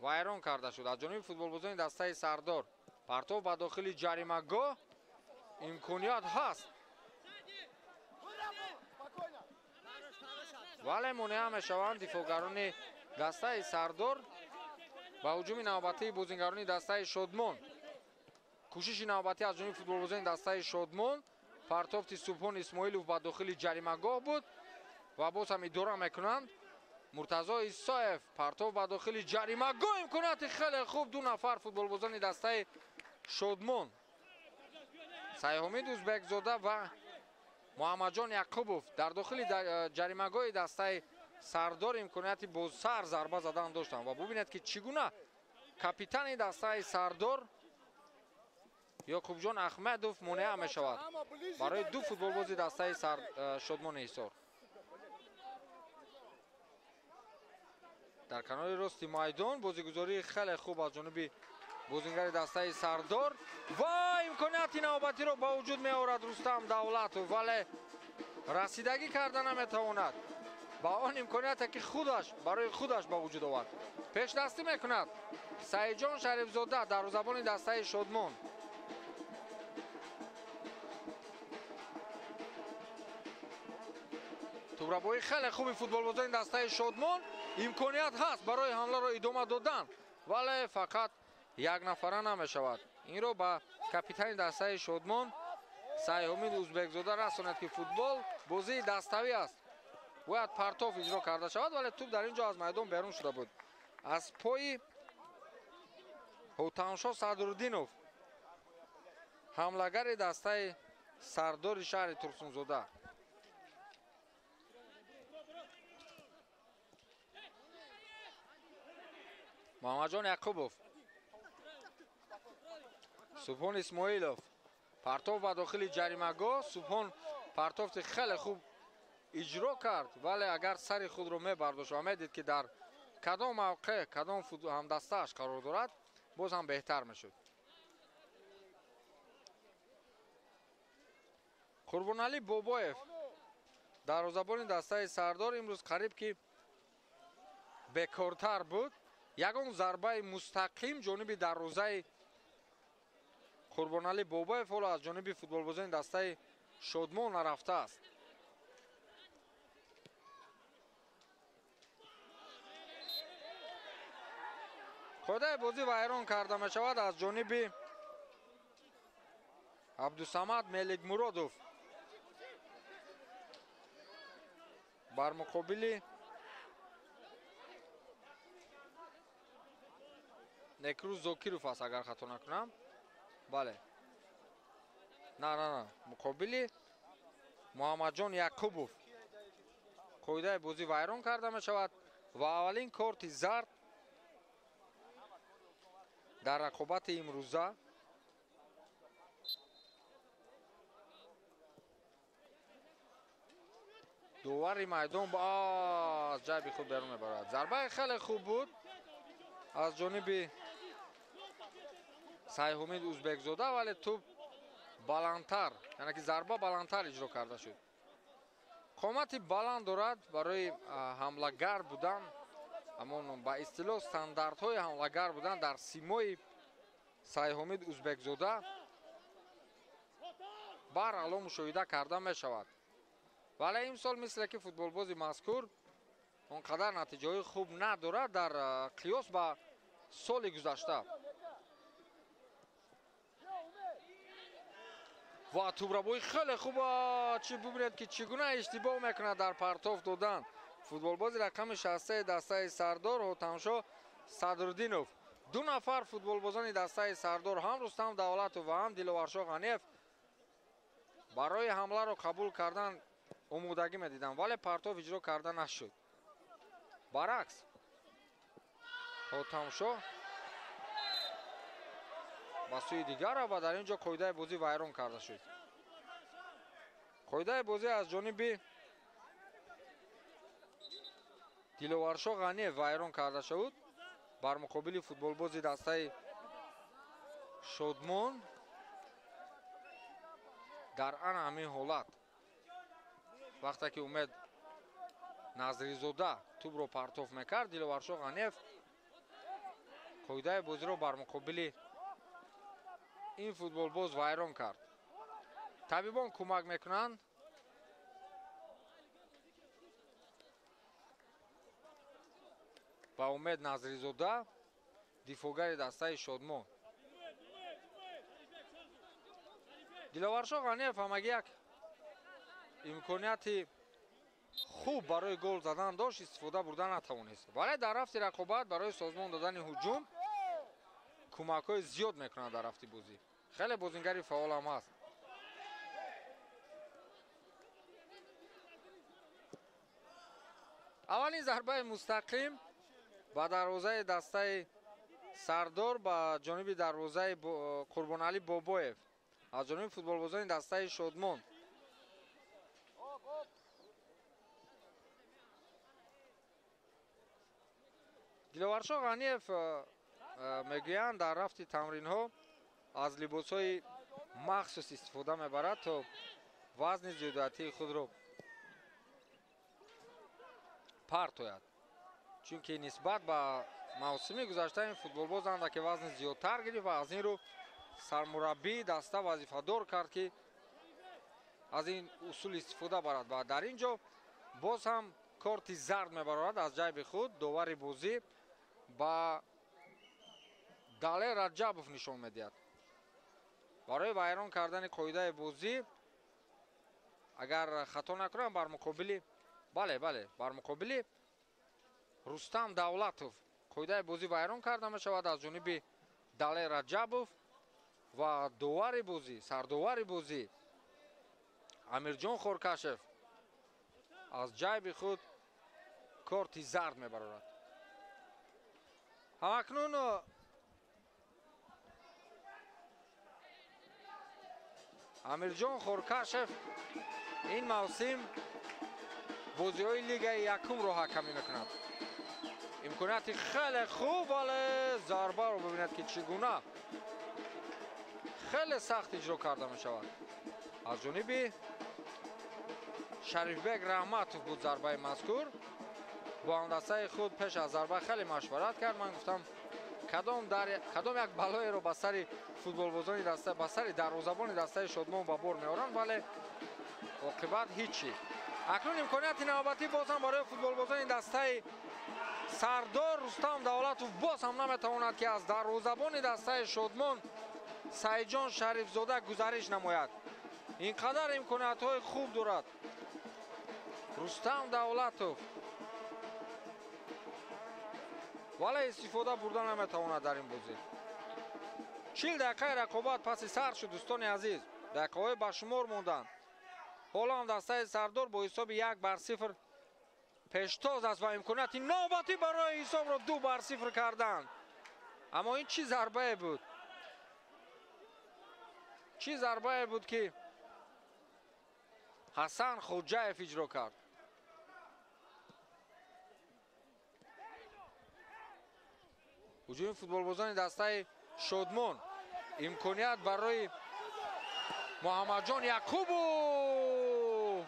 вайрон карда шуд аз ҷониби футболбозони дастаи Сардор. Партов ба дохили ҷаримагоҳ, имконият ҳаст, вале монеа мешаванд дифоъгарони дастаи Сардор ба ҳуҷуми навбатии бозингарони дастаи Шодмон. Кӯшиши навбатӣ аз ҷониби футболбозони дастаи Шодмон. Партофти Субҳон Исмоилов ба дохили ҷаримагоҳ буд ва боз ҳам идора мекунанд. Муртазо Исоев, партов ба дохили ҷаримагоҳ, имконияти хеле хуб, ду нафар футболбозони дастаи Шодмон Сайҳомид Узбекзода ва Муҳаммадҷон Яқубов дар дохили ҷаримагоҳи дастаи Сардор имконияти бо сар зарба задан доштанд ва бубинед, ки чӣ гуна капитани дастаи Сардор Ёқубҷон Аҳмедов монеа мешавад барои ду футболбози дастаи Шодмони Ҳисор. Дар канори рости майдон бозигузории хеле хуб аз ҷониби бозингари дастаи Сардор ва имконияти навбатиро ба вуҷуд меорад Рустам Давлатов, вале расидагӣ карда наметавонад ба он имконияте, ки худаш барои худаш ба вуҷуд овард. Пешдастӣ мекунад Саидҷон Шарифзода, дарвозабони дастаи Шодмон. Тӯбрабоии хеле хуби футболбозони дастаи Шодмон, имконият ҳаст барои ҳамларо идома додан, вале фақат як нафара намешавад. Инро ба капитани дастаи Шодмон Сайҳомид Узбекзода расонад, ки футбол бозии даставӣ аст, бояд партов иҷро карда шавад, вале тӯб дар ин ҷо аз майдон берун шуда буд аз пои Ҳутамшо Садруддинов, ҳамлагари дастаи Сардори шаҳри Турсунзода. Муҳаммадҷон Яқубов, Субҳон Исмоилов, партов ба дохили ҷаримагоҳ. Субҳон партофти хеле хуб иҷро кард, вале агар сари худро мебардошт ва медид, ки дар кадом мавқеъ кадом ҳамдастааш қарор дорад, боз ҳам беҳтар мешуд. Қурбоналӣ Бобоев, дарвозабони дастаи Сардор, имрӯз қариб ки бекортар буд. Ягон зарбаи мустақим ҷониби дарвозаи Қурбоналӣ Бобоев ҳоло аз ҷониби футболбозони дастаи Шодмон нарафтааст. Қоидаи бозӣ вайрон карда мешавад аз ҷониби Абдусамад Меликмуродов бар муқобили Некрӯз Зокиров аст, агар хато накунам. Бале, на, муқобили Муҳаммадҷон Яқубов қоидаи бозӣ вайрон карда мешавад ва аввалин корти зард дар рақобати имрӯза довари майдон аз ҷайби худ берун мебарад. Зарбаи хеле хуб буд аз ҷониби Сайҳомид Узбекзода, вале тӯб баландтар, яъне ки зарба баландтар иҷро карда шуд. Қомати баланд дорад барои ҳамлагар будан, ҳамон ба истилоҳ стандартҳои ҳамлагар будан дар симои Сайҳомид Узбекзода барало мушоҳида карда мешавад. Вале имсол мисле ки футболбози мазкур он қадар натиҷаҳои хуб надорад дар қиёс ба соли гузашта. Ва тӯбрабои хеле хуб, чӣ бубинед ки чӣ гуна иштибоҳ мекунад дар партоф додан. Футболбози рақами 63 дастаи Сардор Ҳотамшоҳ Садриддинов. Ду нафар футболбозони дастаи Сардор, ҳам Рустам Давлатов ва ҳам Диловаршоҳ Ғаниев барои ҳамларо қабул кардан омодагӣ медиданд, вале партоф иҷро карда нашуд. Баръакс Ҳотамшоҳ ба сӯи дигар ва дар ин ҷо қоидаи бозӣ вайрон карда шуд. Қоидаи бозӣ аз ҷониби Диловаршоҳ Ғаниев вайрон карда шуд бар муқобили футболбози дастаи Шодмон. Дар ана ҳамин ҳолат вақте ки Умед Назризода тӯбро партоф мекард, Диловаршоҳ Ғаниев қоидаи бозиро бар муқобили ин футболбоз вайрон кард. Табибон кӯмак мекунанд. Ба Умед Назризода, дифоъгари дастаи Шодмон. Диловаршоҳ Ғаниев ҳамагӣ як имконияти хуб барои гол задан дошт, истифода бурда натавонист. Вале дар рафти рақобат барои созмон додани ҳуҷум кӯмакҳои зиёд мекунад дар рафти бозӣ. Хеле бозингари фаъол ҳам ҳаст. Аввалин зарбаи мустақим ба дарвозаи дастаи Сардор ба ҷониби дарвозаи Қурбоналӣ Бобоев аз ҷониби футболбозони дастаи Шодмон. Диловаршоҳ Ғаниев мегӯянд дар рафти тамринҳо аз либосҳои махсус истифода мебарад то вазни зиёдатии худро партояд, чунки нисбат ба мавсими гузашта ин футболбоз андаке вазни зиёдтар гирифт ва аз ин рӯ сармураббии даста вазифадор кард ки аз ин усул истифода барад ва дар ин ҷо боз ҳам корти зард мебарорад аз ҷайби худ. Довари бозӣ ба Далер Раҷабов нишон медиҳад барои вайрон кардани қоидаи бозӣ. Агар хато накунам бар муқобили бале бар муқобили Рустам Давлатов қоидаи бозӣ вайрон карда мешавад аз ҷониби Далер Раҷабов ва довари бозӣ, сардовари бозӣ Амирҷон Хоркашев аз ҷайби худ корти зард мебарорад. Ҳамакнун Амирҷон Хоркашев ин мавсим бозиҳои лигаи якумро ҳакамӣ мекунад. Имконияти хеле хуб, вале зарбаро бибинед ки чӣ гуна хеле сахт иҷро карда мешавад. Аз ҷониби Шарифбек Раҳматов буд зарбаи мазкур. Бо ҳамдастаи худ пеш аз зарба хеле машварат кард. Ман гуфтам кадом як балоеро ба сари футболбозони даста, ба сари дарвозабони дастаи Шодмон ба бор меоранд, вале оқибат ҳичи. Акнун имконияти навбатӣ боз ҳам барои футболбозони дастаи Сардор. Рустам Давлатов боз ҳам наметавонад ки аз дарвозабони дастаи Шодмон Саидҷон Шарифзода гузариш намояд. Ин қадар имкониятҳои хуб дорад Рустам Давлатов, вале истифода бурда наметавонад дар ин бозӣ. 40 дақиқаи рақобат паси сар шуд, дӯстони азиз. Дақиқаҳои ба шумор монданд. Ҳоло ҳам дастаи Сардор бо ҳисоби 1-0 пештоз аст ва имконияти навбатӣ барои ҳисобро 2-0 карданд. Аммо ин чӣ зарбае буд? Чӣ зарбае буд ки Ҳасан Хоҷаев иҷро кард? Ҳуҷуми футболбозони дастаи Шодмон, имконият барои Муҳаммадҷон Якубов,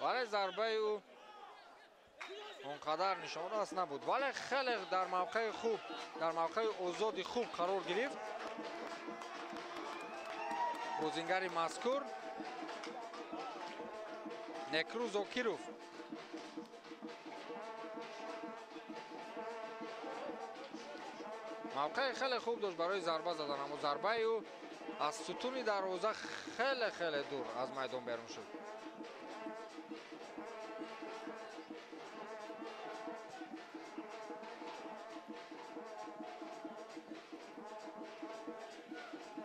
вале зарбаи ӯ он қадар нишонрас набуд, вале хеле дар мавқеи хуб, дар мавқеи озоди хуб қарор гирифт. Бозингари мазкур Некрӯз Зокиров. Мавқеи хеле хуб дошт барои зарба задан, аммо зарбаи ӯ аз сутуни дарвоза хеле хеле дур аз майдон берун шуд.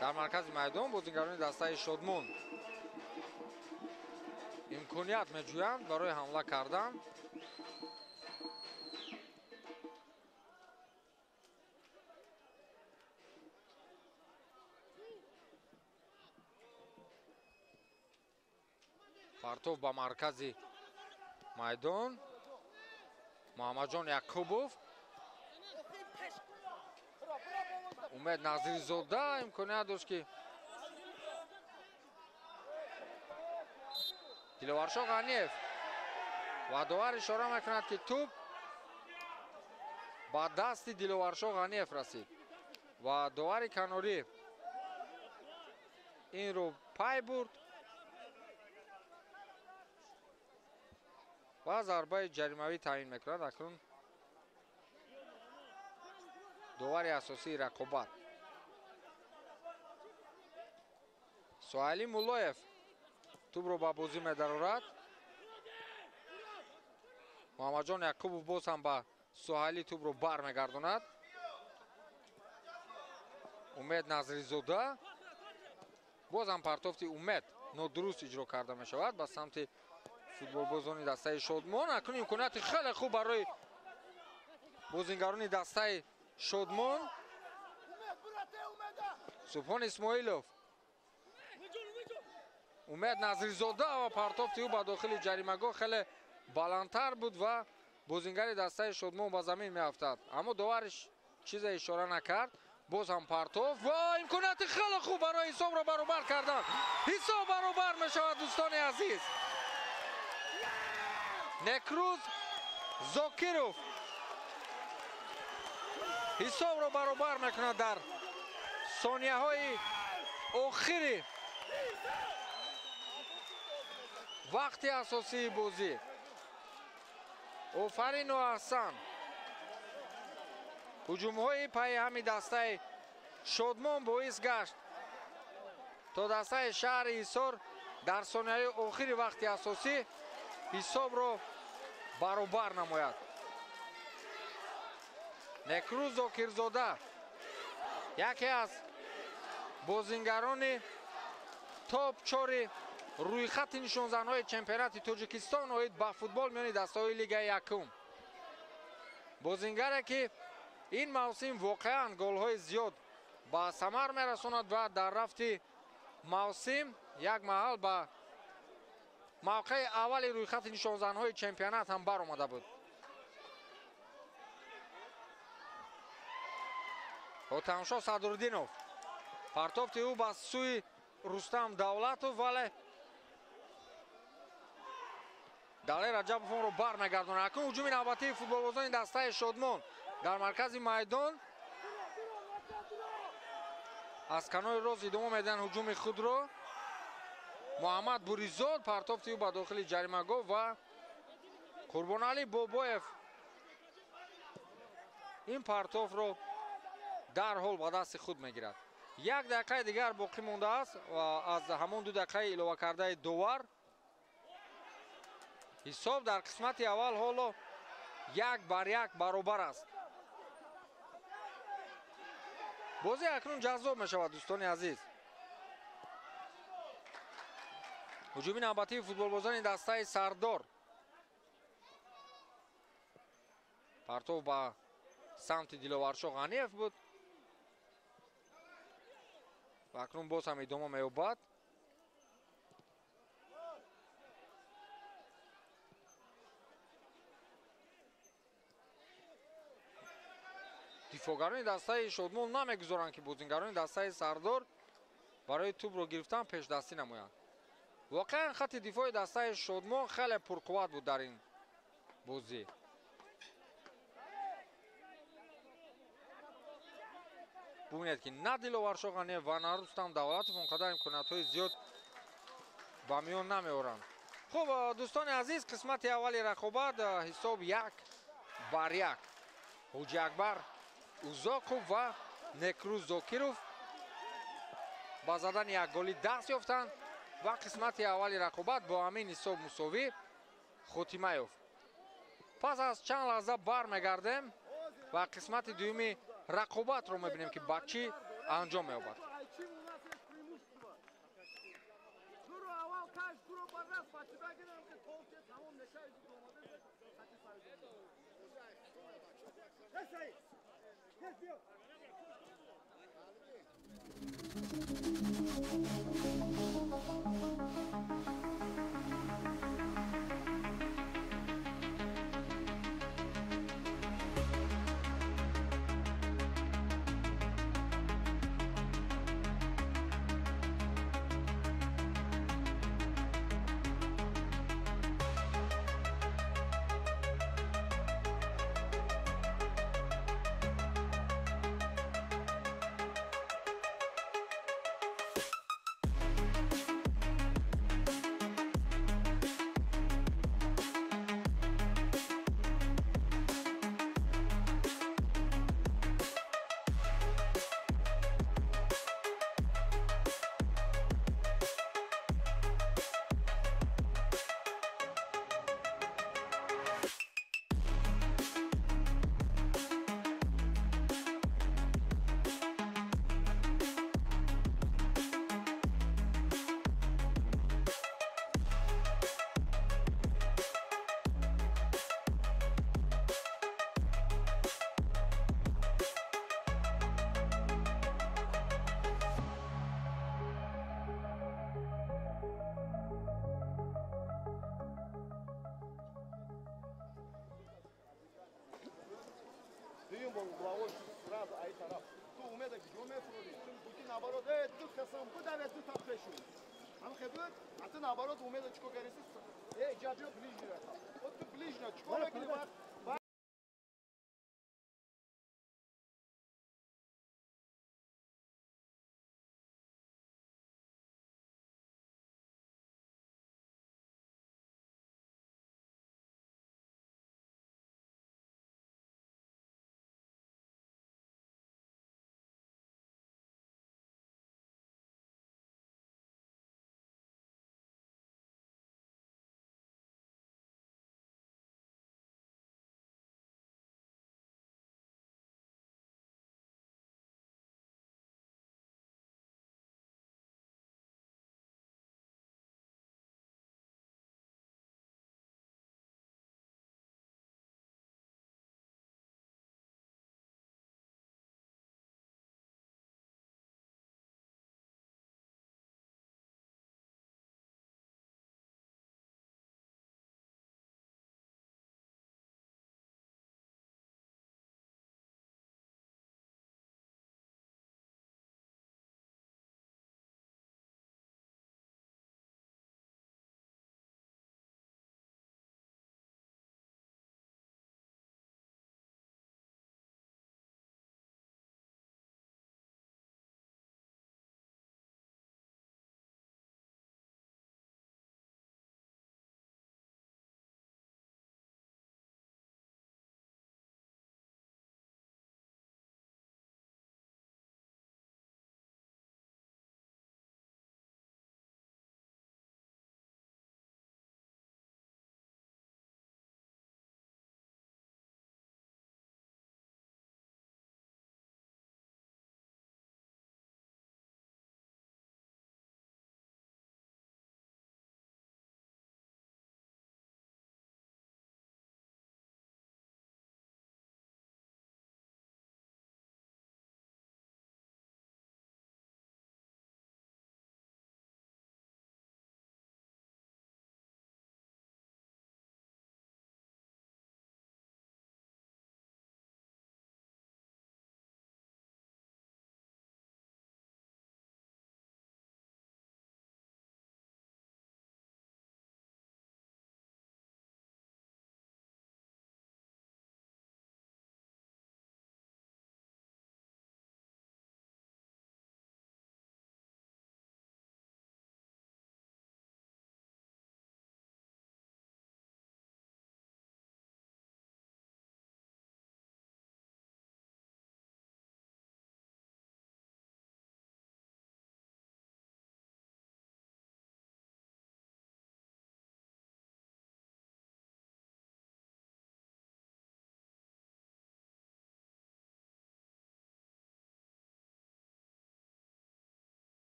Дар маркази майдон бозингарони дастаи Шодмон имконият меҷӯянд барои ҳамла кардан. Партов ба маркази майдон. Муҳаммадҷон Якубов. Умед Назирзода имконият дошт ки Диловаршо Ғаниев ва довар ишора мекунад ки тӯб ба дасти Диловаршо Ғаниев расид ва довари канорӣ инро пай бурд ва зарбаи ҷаримавӣ таъин мекунад. Акнун довари асосии рақобат Суҳайли Муллоев тӯбро ба бозӣ медарорад. Муҳаммадҷон Якубов боз ҳам ба Суҳайли тӯбро бармегардонад. Умед Назризода боз ҳам партофти Умед нодуруст иҷро карда мешавад ба самти футболбозони дастаи Шодмон. Акнун имконияти хеле хуб барои бозингарони дастаи Шодмон. Субҳон Исмоилов, Умед Назризода ва партофти ӯ ба дохили ҷаримагоҳ хеле баландтар буд ва бозингари дастаи Шодмон ба замин меафтад, аммо довариш чизе ишора накард. Боз ҳам партоф ва имконияти хеле хуб барои ҳисобро баробар кардан. Ҳисоб баробар мешавад, дӯстони азиз. Некрӯз Зокиров ҳисобро баробар мекунад дар сонияҳои охири вақти асосии бозӣ. Офарину аҳсан. Ҳуҷумҳои пайи ҳами дастаи Шодмон боис гашт то дастаи шаҳри Ҳисор дар сонияҳои охири вақти асосӣ ҳисобро баробар намояд. Некрӯз Зокирзода яке аз бозингарони топ-чори рӯйхати нишонзанҳои чемпионати Тоҷикистон оид ба футбол миёни дастаҳои лигаи якум. Бозингаре ки ин мавсим воқеан голҳои зиёд ба самар мерасонад ва дар рафти мавсим як маҳал ба мавқеи аввали рӯйхати нишонзанҳои чемпионат ҳам баромада буд. Ҳотамшо Садруддинов партофти ӯ ба сӯи Рустам Давлатов, вале Далер Раҷабов онро бармегардонад. Акнун ҳуҷуми навбатии футболбозони дастаи Шодмон дар маркази майдон аз канори рост идома медиҳанд ҳуҷуми худро. Муҳаммад Буризод партофти ӯ ба дохили ҷаримагоҳ ва Қурбоналӣ Бобоев ин партофро дарҳол ба дасти худ мегирад. Як дақиқаи дигар боқӣ мондааст ва аз ҳамон 2 дақиқаи илова кардаи довар. Ҳисоб дар қисмати аввал ҳоло 1-1 баробар аст. Бозӣ акнун ҷаззоб мешавад, дӯстони азиз. Ҳуҷуми навбатии футболбозони дастаи Сардор. Партов ба самти Диловаршо Ғаниев буд ва акнун боз ҳам идома меёбад. Дифоъгарони дастаи Шодмон намегузоранд ки бозингарони дастаи Сардор барои тӯбро гирифтан пешдастӣ намоянд. Воқеан хатти дифои дастаи Шодмон хеле пурқувват буд дар ин бозӣ. Бубинед, ки на Диловаршо Ғаниев ва на Рустам Давлатов он қадар имкониятҳои зиёд ба миён намеоранд. Хуб, дӯстони азиз, қисмати аввали рақобат, ҳисоб 1-1. Ҳоҷи Акбар Узоқов ва Некрӯз Зокиров ба задани як голӣ даст ёфтанд ва қисмати аввали рақобат бо ҳамин ҳисоб мусовӣ хотима ёфт. Пас аз чанд лаҳза бармегардем ва қисмати дуюми рақобатро мебинем, ки ба чӣ анҷом меёбад. Угловой сразу ай тараф. Ту умеда куҷо мефурӯдӣ? Ту наоборот, ту касам будаве, ту тапшешуд. Ҳам хебуд, а ту наоборот умеда чико кариси? Ҷа биё ближний рафт. Вот ту ближний чико мекунӣ?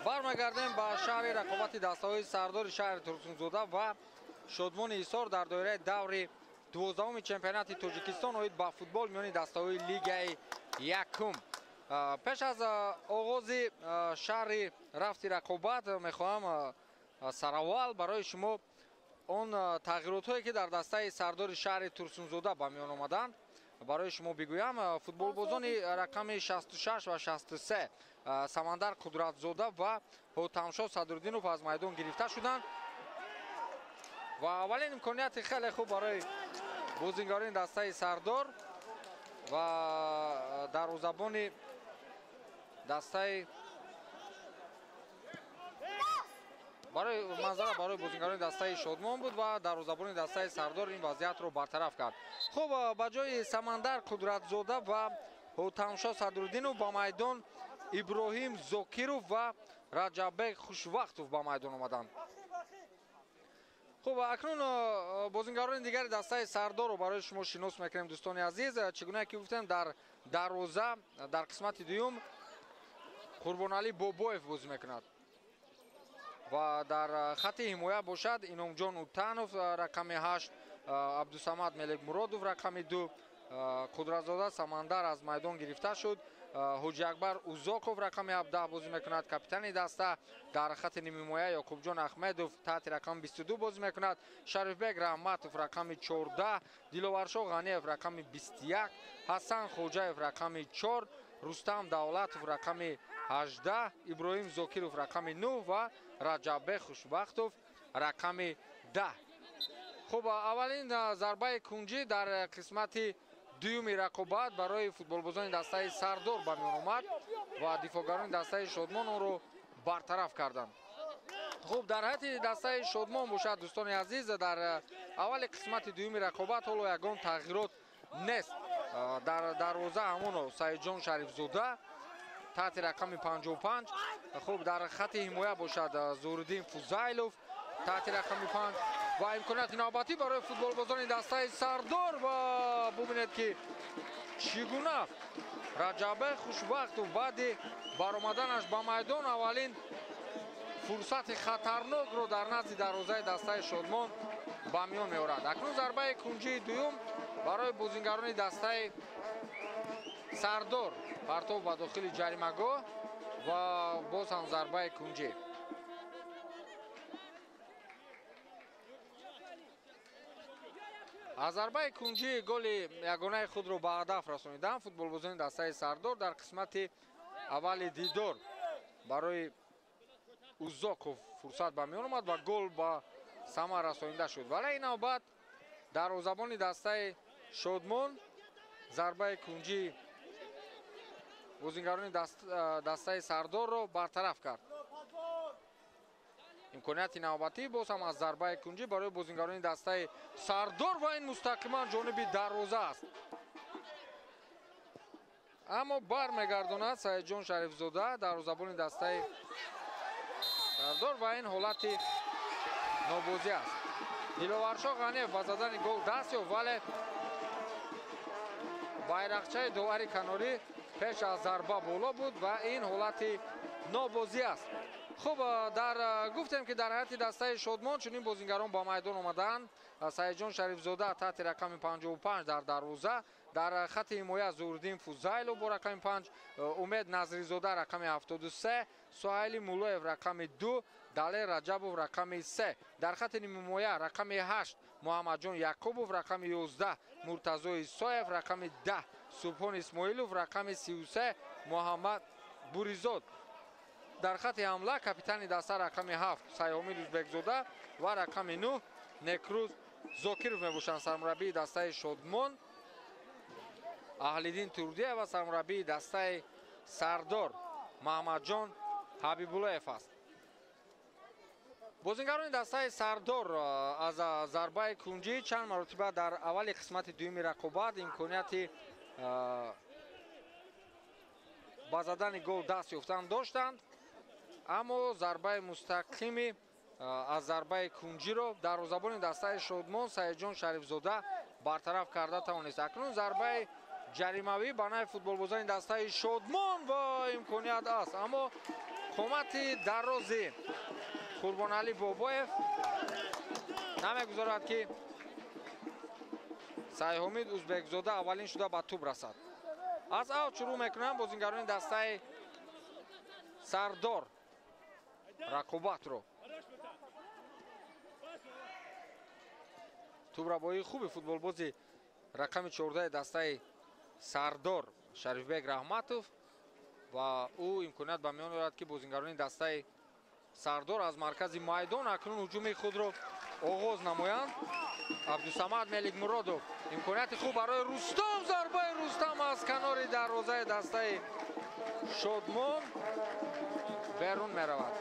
Бармегардем ба шаҳри рақобати дастаҳои сардори шаҳри Турсунзода ва Шодмони Ҳисор дар доираи даври 12-уми чемпионати Тоҷикистон оид ба футбол миёни дастаҳои лигаи якум. Пеш аз оғози шаҳри рафти рақобат мехоҳам сараввал барои шумо он тағйиротҳое ки дар дастаи сардори шаҳри Турсунзода ба миён омаданд барои шумо бигӯям. Футболбозони рақами 66 ва 63 Самандар Қудратзода ва Ҳотамшо Садруддинов аз майдон гирифта шуданд ва аввалин имконияти хеле хуб барои бозингарони дастаи сардор ва дарвозабони дастаи барои манзара барои бозингарони дастаи Шодмон буд ва дарвозабони дастаи сардор ин вазъиятро бартараф кард. Хуб, ба ҷои Самандар Қудратзода ва Ҳотамшо Садруддинов ба майдон Иброҳим Зокиров ва Раҷаббек Хушвақтов ба майдон омаданд. Хуб, акнун бозингарони дигари дастаи сардорро барои шумо шинос мекунем, дӯстони азиз. Чӣ гуна ки гуфтем, дар дарвоза дар қисмати дуюм Қурбоналӣ Бобоев бозӣ мекунад ва дар хати ҳимоя бошад Иномҷон Утанов рақами 8, Абдусамад Мелекмуродов рақами 2, Қудратзода Самандар аз майдон гирифта шуд. Ҳоҷиакбар Узоков рақами 17 бозӣ мекунад, капитани даста. Дар хати нимҳимоя Ёқубҷон Аҳмедов таҳти рақами 22 бозӣ мекунад, Шарифбек Раҳматов рақами 14, Диловаршо Ғаниев рақами 21, Ҳасан Хоҷаев рақами 4, Рустам Давлатов рақами 18, Иброҳим Зокиров рақами 9 ва Раҷаббек Хушбахтов рақами 10. Хуб, аввалин зарбаи кунҷӣ дар қисмати дуюми рақобат барои футболбозони дастаи сардор ба миён омад ва дифоъгарони дастаи Шодмон онро бартараф карданд. Хуб, дар ҳайати дастаи Шодмон бошад, дӯстони азиз, дар аввали қисмати дуюми рақобат ҳоло ягон тағйирот нест. Дар дарвоза ҳамоно Саидҷон Шарифзода таҳти рақами 55. Хуб, дар хати ҳимоя бошад Зуҳуриддин Фузайлов таҳти рақами 5 ва имконияти навбатӣ барои футболбозони дастаи сардор ва бубинед ки чӣ гуна Раҷаббек Хушбахтов баъди баромаданаш ба майдон аввалин фурсати хатарнокро дар назди дарвозаи дастаи Шодмон ба миён меорад. Акнун зарбаи кунҷии дуюм барои бозингарони дастаи сардор, партов ба дохили ҷаримагоҳ ва боз ҳам зарбаи кунҷӣ. Аз зарбаи кунҷӣ голи ягонаи худро ба ҳадаф расониданд футболбозони дастаи Сардор дар қисмати аввали дидор. Барои Узоков фурсат ба миён омад ва гол ба самар расонида шуд. Вале ин навбат дарвозабони дастаи Шодмон зарбаи кунҷӣ бозингарони дастаи Сардорро бартараф кард. Имконияти навбатӣ боз ҳам аз зарбаи кунҷӣ барои бозингарони дастаи Сардор ва ин мустақиман ҷониби дарвоза аст. Аммо бармегардонад Саидҷон Шарифзода, дарвозабони дастаи Сардор, ва ин ҳолати нобозӣ аст. Диловаршоҳ Ғаниев ба задани гол даст ёфт, вале байрақчаи довари канорӣ пеш аз зарба боло буд ва ин ҳолати нобозӣ аст. Хуб, дар гуфтем ки дар ҳайати дастаи Шодмон чунин бозингарон ба майдон омаданд. Саидҷон Шарифзода таҳти рақами 55 дар дарвоза, дар хати ҳимоя Зуҳуриддин Фузайлов бо рақами 5, Умед Назризода рақами 73, Суҳайли Муллоев рақами 2, Далер Раҷабов рақами 3, дар хати нимҳимоя рақами 8 Муҳаммадҷон Якубов, рақами 11 Муртазо Исоев, рақами 10 Субҳон Исмоилов, рақами 33 Муҳаммад Буризод. Дар хати ҳамла капитани даста рақами 7 Сайҳомид Узбекзода ва рақами 9 Некрӯз Зокиров мебошанд. Сармураббии дастаи Шодмон Аҳлиддин Турдиев ва сармураббии дастаи Сардор Маҳмадҷон Ҳабибуллоев аст. Бозингарони дастаи Сардор аз зарбаи кунҷӣ чанд маротиба дар аввали қисмати дуюми рақобат имконияти ба задани гол даст ёфтан доштанд, аммо зарбаи мустақими аз зарбаи кунҷиро дарвозабони дастаи Шодмон Саидҷон Шарифзода бартараф карда тавонист. Акнун зарбаи ҷаримавӣ ба нави футболбозони дастаи Шодмон ва имконият аст, аммо қомати дарози Қурбоналӣ Бобоев намегузорад ки Сайҳомид Узбекзода аввалин шуда ба тӯб расад. Аз авҷ шурӯъ мекунанд бозингарони дастаи Сардор рақобатро. Тӯбрабоии хуби футболбози рақами 14 дастаи Сардор Шарифбек Раҳматов ва ӯ имконият ба миён орад ки бозингарони дастаи Сардор аз маркази майдон акнун ҳуҷуми худро оғоз намоянд. Абдусамад Меликмуродов имконияти хуб барои Рустам, зарбаи Рустам аз канори дарвозаи дастаи Шодмон берун меравад.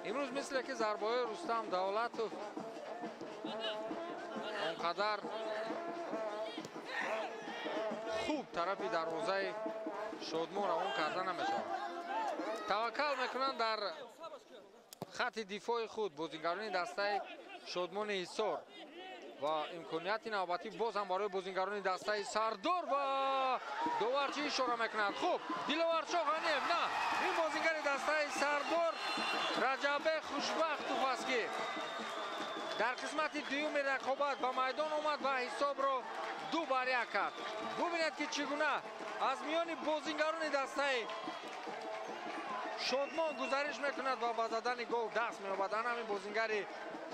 Имрӯз мисле ки зарбаҳои Рустам Давлатов он қадар хуб тарафи дарвозаи Шодмон равон карда намешавад. Таваккал мекунанд дар хати дифои худ бозингарони дастаи Шодмони Ҳисор ва имконияти навбатӣ боз ҳам барои бозингарони дастаи Сардор ва доварчӣ ишора мекунад. Хуб, Диловаршоҳ Ғаниев, на, ин бозингари дастаи Сардор Раҷаббек Хушбахтов аст ки дар қисмати дуюми рақобат ба майдон омад ва ҳисобро 2-1 кард. Бубинед ки чӣ гуна аз миёни бозингарони дастаи Шодмон гузариш мекунад ва ба задани гол даст меёбад. Ана ҳамин бозингари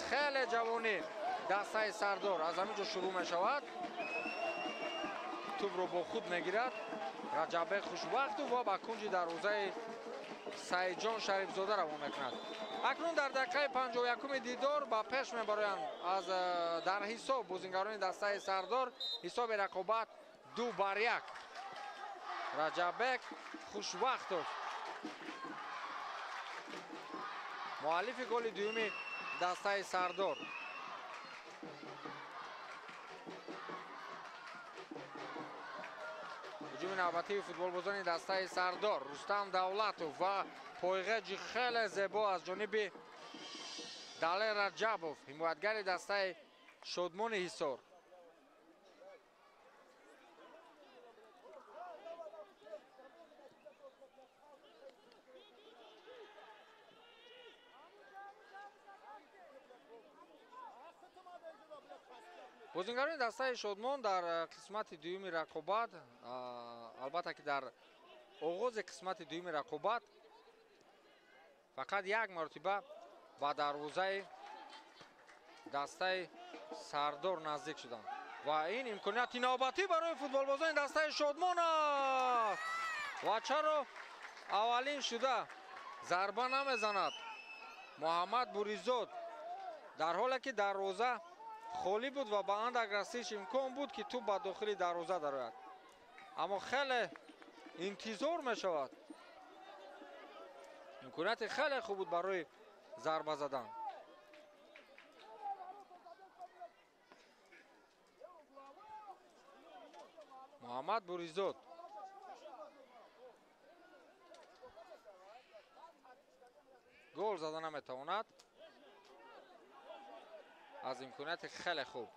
хеле ҷавони дастаи Сардор аз ҳамин ҷо шурӯъ мешавад. Тӯбро бо худ мегирад Раҷаббек Хушбахтов ва ба кунҷи дарвозаи Саидҷон Шарифзода равон мекунад. Акнун дар дақиқаи 51-уми дидор ба пеш мебароянд аз дар ҳисоб бозингарони дастаи Сардор. Ҳисоби рақобат 2-1. Раҷаббек Хушбахтов муаллифи голи дуюми дастаи Сардор. Ҳуҷуми навбатии футболбозони дастаи Сардор Рустам Давлатов ва пойғеҷи хеле зебо аз ҷониби Далер Раҷабов, ҳимоятгари дастаи Шодмони Ҳисор. Бозингарони дастаи Шодмон дар қисмати дуюми рақобат, албатта ки дар оғози қисмати дуюми рақобат фақат як маротиба ба дарвозаи Дастаи Сардор наздик шуданд ва ин имконияти навбатӣ барои футболбозони дастаи Шодмон аст. Ва чаро аввалин шуда зарба намезанад Муҳаммад Буризод, дар ҳоле ки дарвоза холӣ буд ва ба андак расиш имкон буд ки тӯп ба дохили дарвоза дарояд, аммо хеле интизор мешавад. Имконияти хеле хуб буд барои зарба задан. Муҳаммад Буризод гол зада наметавонад аз имконияти хеле хуб.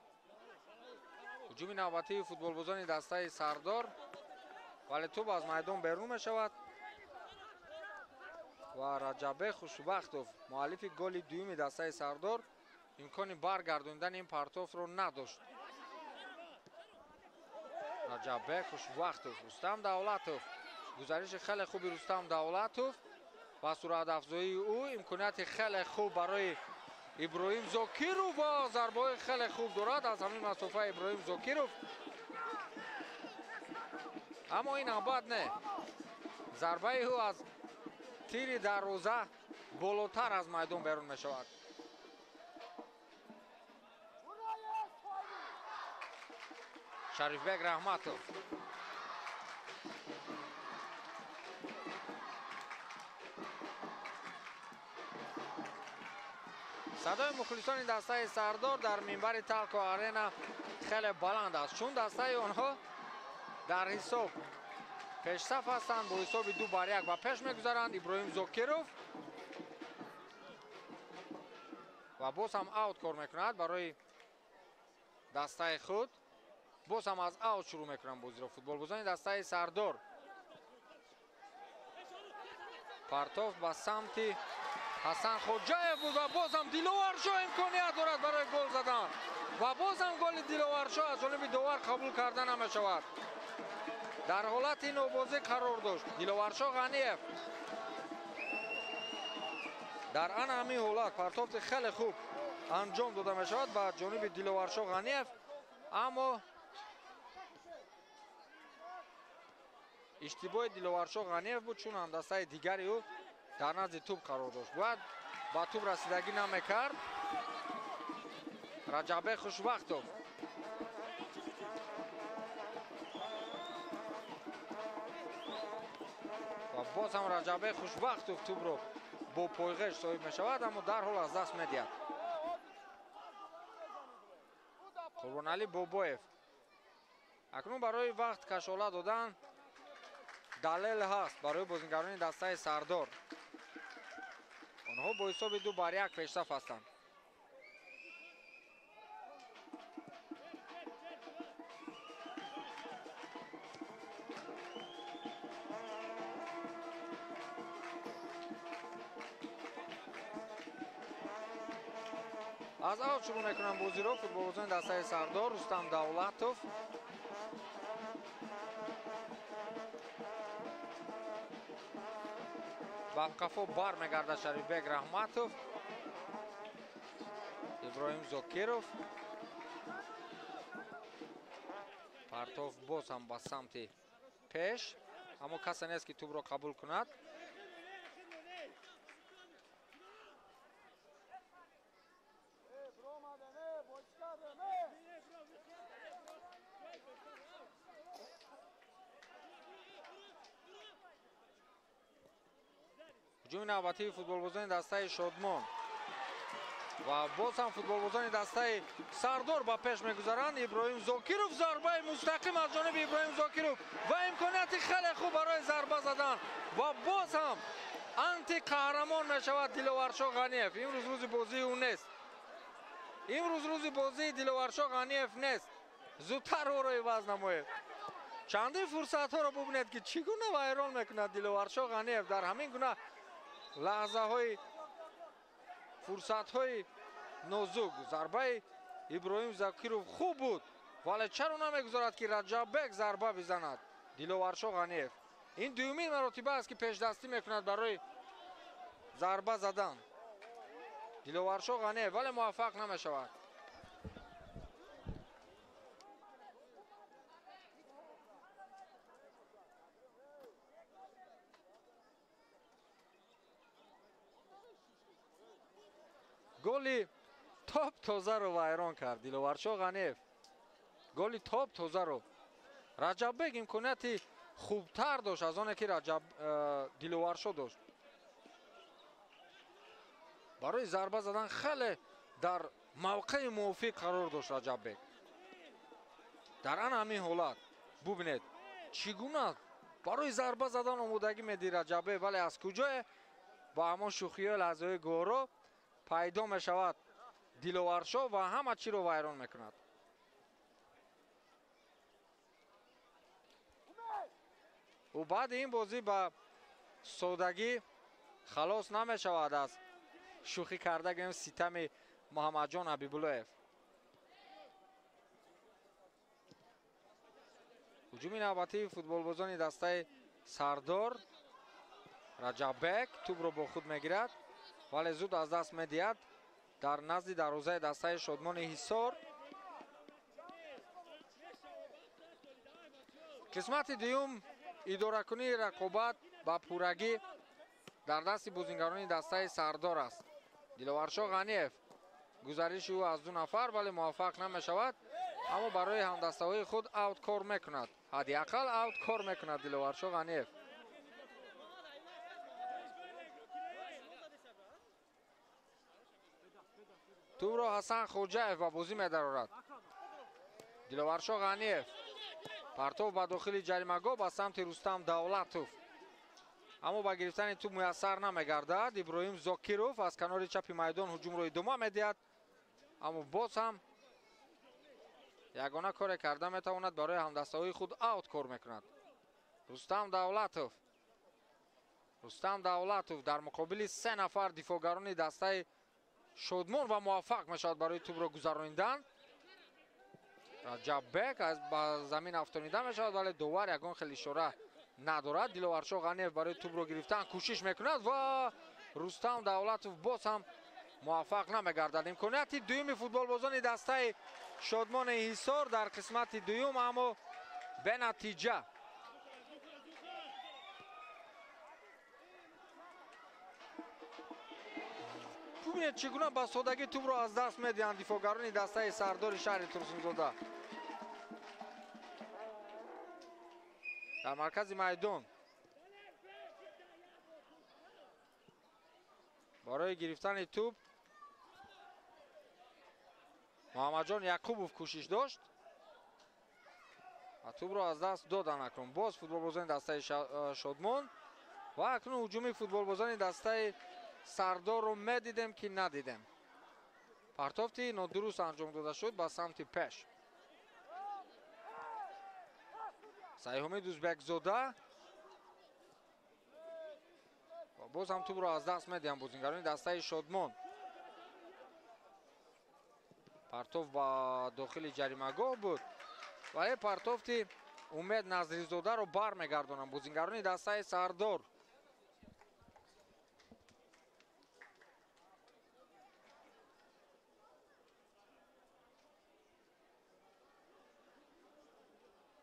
Ҳуҷуми навбатии футболбозони дастаи Сардор, вале тӯп аз майдон берун мешавад ва Раҷаббек Хушбахтов, муаллифи голи дуюми дастаи Сардор, имкони баргардондани ин партофро надошт. Раҷаббек Хушбахтов, Рустам Давлатов, гузариши хеле хуби Рустам Давлатов ва суръатафзоии ӯ имконияти хеле хуб барои Иброҳим Зокиров ва зарбаҳои хеле хуб дорад аз ҳамин масофа Иброҳим Зокиров, аммо ин навбат не, зарбаи ӯ аз тири дарвоза болотар аз майдон берун мешавад. Шарифбек Раҳматов садои мухлисони дастаи Сардор дар минбари Талко Арена хеле баланд аст, чун дастаи онҳо дар ҳисоб пешсаф ҳастанд, бо ҳисоби 2-1 ба пеш мегузаранд. Иброҳим Зокиров ва боз ҳам аут кор мекунад барои дастаи худ. Боз ҳам аз аут шурӯъ мекунанд бозиро футболбозони дастаи Сардор. Партоф ба самти Ҳасан Хоҷаев буд ва боз ҳам Диловаршо имконият дорад барои гол задан ва боз ҳам голи Диловаршо аз ҷониби довар қабул карда намешавад. Дар ҳолати нобозӣ қарор дошт Диловаршо Ғаниев. Дар ана ҳамин ҳолат партофти хеле хуб анҷом дода мешавад ба ҷониби Диловаршо Ғаниев, аммо иштибоҳи Диловаршо Ғаниев буд, чун ҳамдастаи дигари ӯ дар назди тӯп қарор дошт. Бояд ба тӯп расидагӣ намекард. Раҷаббек Хушбахтов ва боз ҳам Раҷаббек Хушбахтов тӯпро бо пойғеш соҳиб мешавад, аммо дарҳол аз даст медиҳад. Қурбоналӣ Бобоев акнун барои вақт кашола додан далел ҳаст барои бозингарони дастаи Сардор. Онҳо бо ҳисоби 2-1 пешсаф ҳастанд. Аз аввал шурӯъ мекунанд бозиро футболбозони дастаи Сардор. Рустам Давлатов ба қафо бармегардад Шарифбек Раҳматов, Иброҳим Зокиров. Партоф боз ҳам ба самти пеш, аммо касе нест ки тӯбро қабул кунад. Ҳуҷуми навбатии футболбозони дастаи Шодмон ва боз ҳам футболбозони дастаи Сардор ба пеш мегузаранд. Иброҳим Зокиров, зарбаи мустақим аз ҷониби Иброҳим Зокиров ва имконияти хеле хуб барои зарба задан ва боз ҳам антиқаҳрамон мешавад Диловаршо Ғаниев. Имрӯз рӯзи бозии ӯ нест. Имрӯз рӯзи бозии Диловаршо Ғаниев нест. Зудтар ӯро иваз намоед. Чандин фурсатҳоро бубинед ки чӣ гуна вайрон мекунад Диловаршо Ғаниев дар ҳамин гуна лаҳзаҳои фурсатҳои нозук. Зарбаи Иброҳим Зокиров хуб буд, вале чаро намегузорад ки Раҷаббек зарба бизанад Диловаршо Ғаниев? Ин дуюмин маротиба аст ки пешдастӣ мекунад барои зарба задан. Диловаршо Ғаниев, вале муваффақ намешавад. Голи топ тозаро вайрон кард Диловаршо Ғаниев. Голи топ тозаро. Раҷаббек имконияти хубтар дошт аз оне ки Раҷаб Диловаршо дошт. Барои зарба задан хеле дар мавқеи мувофиқ қарор дошт Раҷаббек. Дар ана ҳамин ҳолат бубинед чӣ гуна барои зарба задан омодагӣ медиҳад Раҷаббек, вале аз куҷое ба ҳамон шӯхиҳои лаҳзаҳои гуворо пайдо мешавад Диловаршо ва ҳама чиро вайрон мекунад. Ӯ баъди ин бозӣ ба содагӣ халос намешавад аз шӯхӣ карда гӯем ситами Муҳаммадҷон Ҳабибуллоев. Ҳуҷуми навбатии футболбозони дастаи Сардор. Раҷаббек тӯбро бо худ мегирад, вале зуд аз даст медиҳад дар назди дарвозаи дастаи Шодмони Ҳисор. Қисмати дуюм идоракунии рақобат ба пуррагӣ дар дасти бозингарони дастаи Сардор аст. Диловаршо Ғаниев, гузариши ӯ аз ду нафар, вале муваффақ намешавад, аммо барои ҳамдастаҳои худ аут кор мекунад. Ҳадди ақал аут кор мекунад Диловаршо Ғаниев. Тӯбро Ҳасан Хоҷаев ба бозӣ медарорад. Диловаршо Ғаниев партов ба дохили ҷаримагоҳ ба самти Рустам Давлатов, аммо ба гирифтани тӯб муяссар намегардад. Иброҳим Зокиров аз канори чапи майдон ҳуҷумро идома медиҳад, аммо боз ҳам ягона коре карда метавонад, барои ҳамдастаҳои худ аут кор мекунад. Рустам Давлатов. Рустам Давлатов дар муқобили се нафар дифоъгарони дастаи Шодмон ва муваффақ мешавад барои тӯбро гузаронидан. Раҷаббек аз ба замин афтонида мешавад, вале довар ягон хел ишора надорад. Диловаршо Ғаниев барои тӯбро гирифтан кӯшиш мекунад ва Рустам Давлатов боз ҳам муваффақ намегардад. Имконияти дуюми футболбозони дастаи Шодмони Ҳисор дар қисмати дуюм, аммо бенатиҷа. Бубинед чӣ гуна ба содагӣ тӯбро аз даст медиҳанд дифоъгарони дастаи Сардори шаҳри Турсунзода. Дар маркази майдон барои гирифтани тӯб Муҳаммадҷон Яқубов кӯшиш дошт ва тӯбро аз даст доданд. Акнун боз футболбозони дастаи Шодмон ва акнун ҳуҷуми футболбозони дастаи Сардорро медидем ки надидем. Партофти нодуруст анҷом дода шуд ба самти пеш. Сайҳумид Узбекзода ва боз ҳам тӯбро аз даст медиҳанд бозингарони дастаи Шодмон. Партоф ба дохили ҷаримагоҳ буд, вале партофти Умед Назризодаро бармегардонанд бозингарони дастаи Сардор.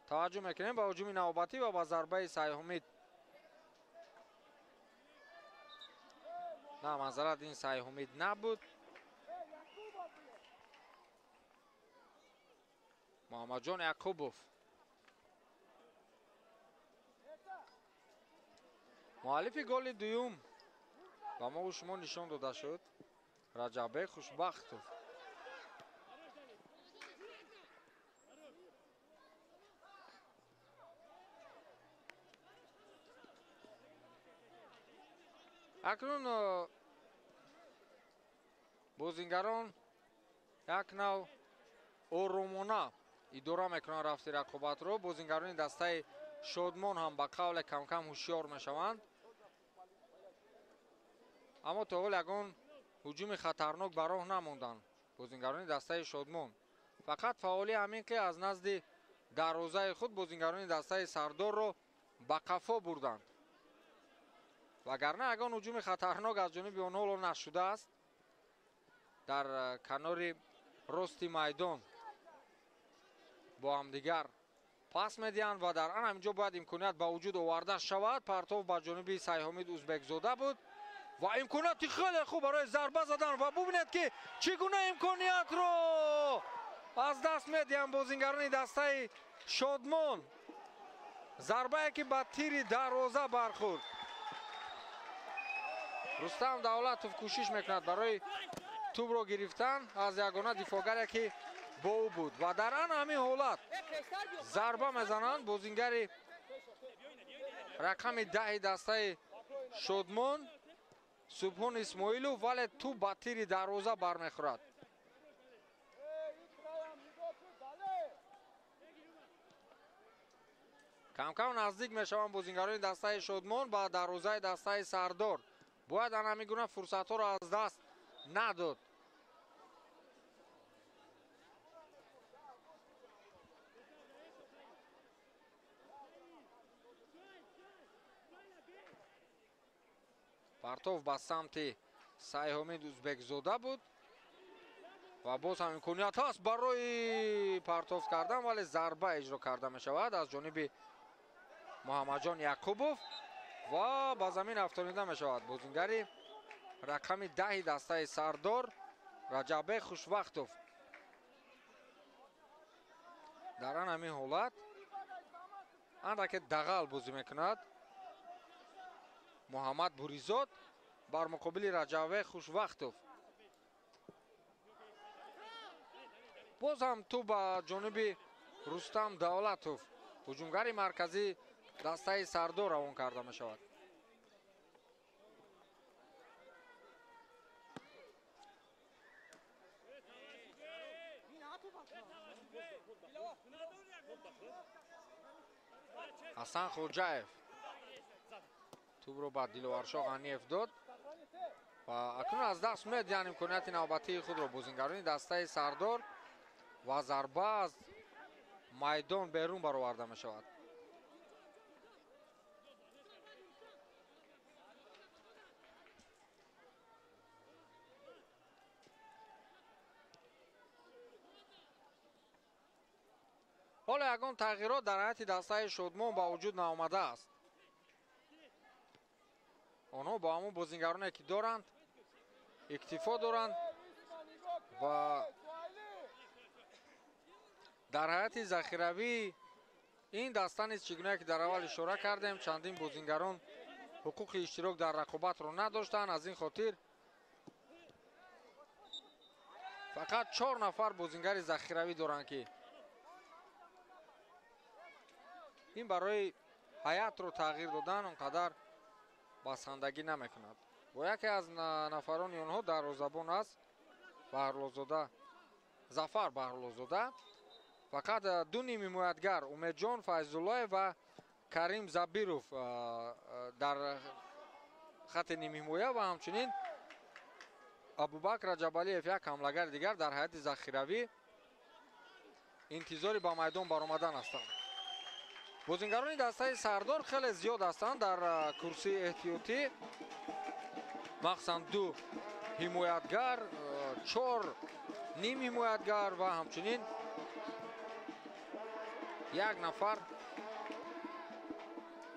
Таваҷҷӯҳ мекунем ба ҳуҷуми навбатӣ ва ба зарбаи Сайҳумид. На, манзарат ин Сайҳумид набуд. Муҳаммадҷон Яқубов муаллифи голи дуюм ба мо шумо нишон дода шуд. Раҷаббек Хушбахтов. Акнун бозингарон як нав оромона идора мекунанд рафти рақобатро. Бозингарони дастаи Шодмон ҳам ба қавле камкам ҳушёр мешаванд, аммо то ҳол ягон ҳуҷуми хатарнок ба роҳ намонданд бозингарони дастаи Шодмон. Фақат фаъолии ҳамин ки аз назди дарвозаи худ бозингарони дастаи Сардорро ба қафо бурданд, вагарна ягон ҳуҷуми хатарнок аз ҷониби онҳо ҳоло нашудааст. Дар канори рости майдон бо ҳамдигар пас медиҳанд ва дар ан ҳаминҷо бояд имконият ба вуҷуд оварда шавад. Партов ба ҷониби Сайҳомид Узбекзода буд ва имконияти хеле хуб барои зарба задан ва бубинед, ки чӣ гуна имкониятро аз даст медиҳанд бозингарони дастаи Шодмон. Зарбае ки ба тири дарвоза бархӯрд. Рустам Давлатов кӯшиш мекунад барои тӯбро гирифтан аз ягона дифоъгаре ки бо ӯ буд ва дар ан ҳамин ҳолат зарба мезананд бозингари рақами 10 дастаи Шодмон Субҳон Исмоилов, вале тӯб ба тири дарвоза бармехӯрад. Камкам наздик мешаванд бозингарони дастаи Шодмон ба дарвозаи дастаи Сардор. Бояд ан ҳамин гуна фурсатҳоро аз даст надод. Партов ба самти Сайҳомид Узбекзода буд ва боз ҳам имконият ҳаст барои партов кардан, вале зарба иҷро карда мешавад аз ҷониби Муҳаммадҷон Яқубов ва ба замин афтонида мешавад бозингари рақами 10 дастаи Сардор Раҷаббек Хушвақтов. Дар ан ҳамин ҳолат андаке дағал бозӣ мекунад Муҳаммад Буризод бар муқобили Раҷаббек Хушвақтов. Боз ҳам тӯб ба ҷониби Рустам Давлатов, ҳуҷумгари марказии дастаи Сардор равон карда мешавад. Ҳасан Хоҷаев тӯбро ба Диловаршо Ғаниев дод ва акнун аз даст медиҳанд имконияти навбатии худро бозингарони дастаи Сардор ва зарба аз майдон берун бароварда мешавад. Ҳоло ягон тағйирот дар ҳайати дастаи Шодмон ба вуҷуд наомадааст. Онҳо бо ҳамон бозингароне ки доранд иктифо доранд ва дар ҳайати захиравии ин даста низ, чӣ гуна ки дар аввал ишора кардем, чандин бозингарон ҳуқуқи иштирок дар рақобатро надоштанд. Аз ин хотир фақат 4 нафар бозингари захиравӣ доранд, ки ин барои ҳаятро тағйир додан он қадар басандагӣ намекунад. Бо яке аз нафарони онҳо дарвозабон аст Баҳруллозода, Зафар Баҳруллозода. Фақат ду нимҳимоятгар Умедҷон Файзуллоев ва Карим Забиров дар хати нимҳимоя ва ҳамчунин Абубакр Раҷабалиев, як ҳамлагари дигар дар ҳайати захиравӣ интизори ба майдон баромадан ҳастанд. Бозингарони дастаи Сардор хеле зиёд ҳастанд дар курсии эҳтиётӣ, махсусан 2 ҳимоятгар, 4 нимҳимоятгар ва ҳамчунин 1 нафар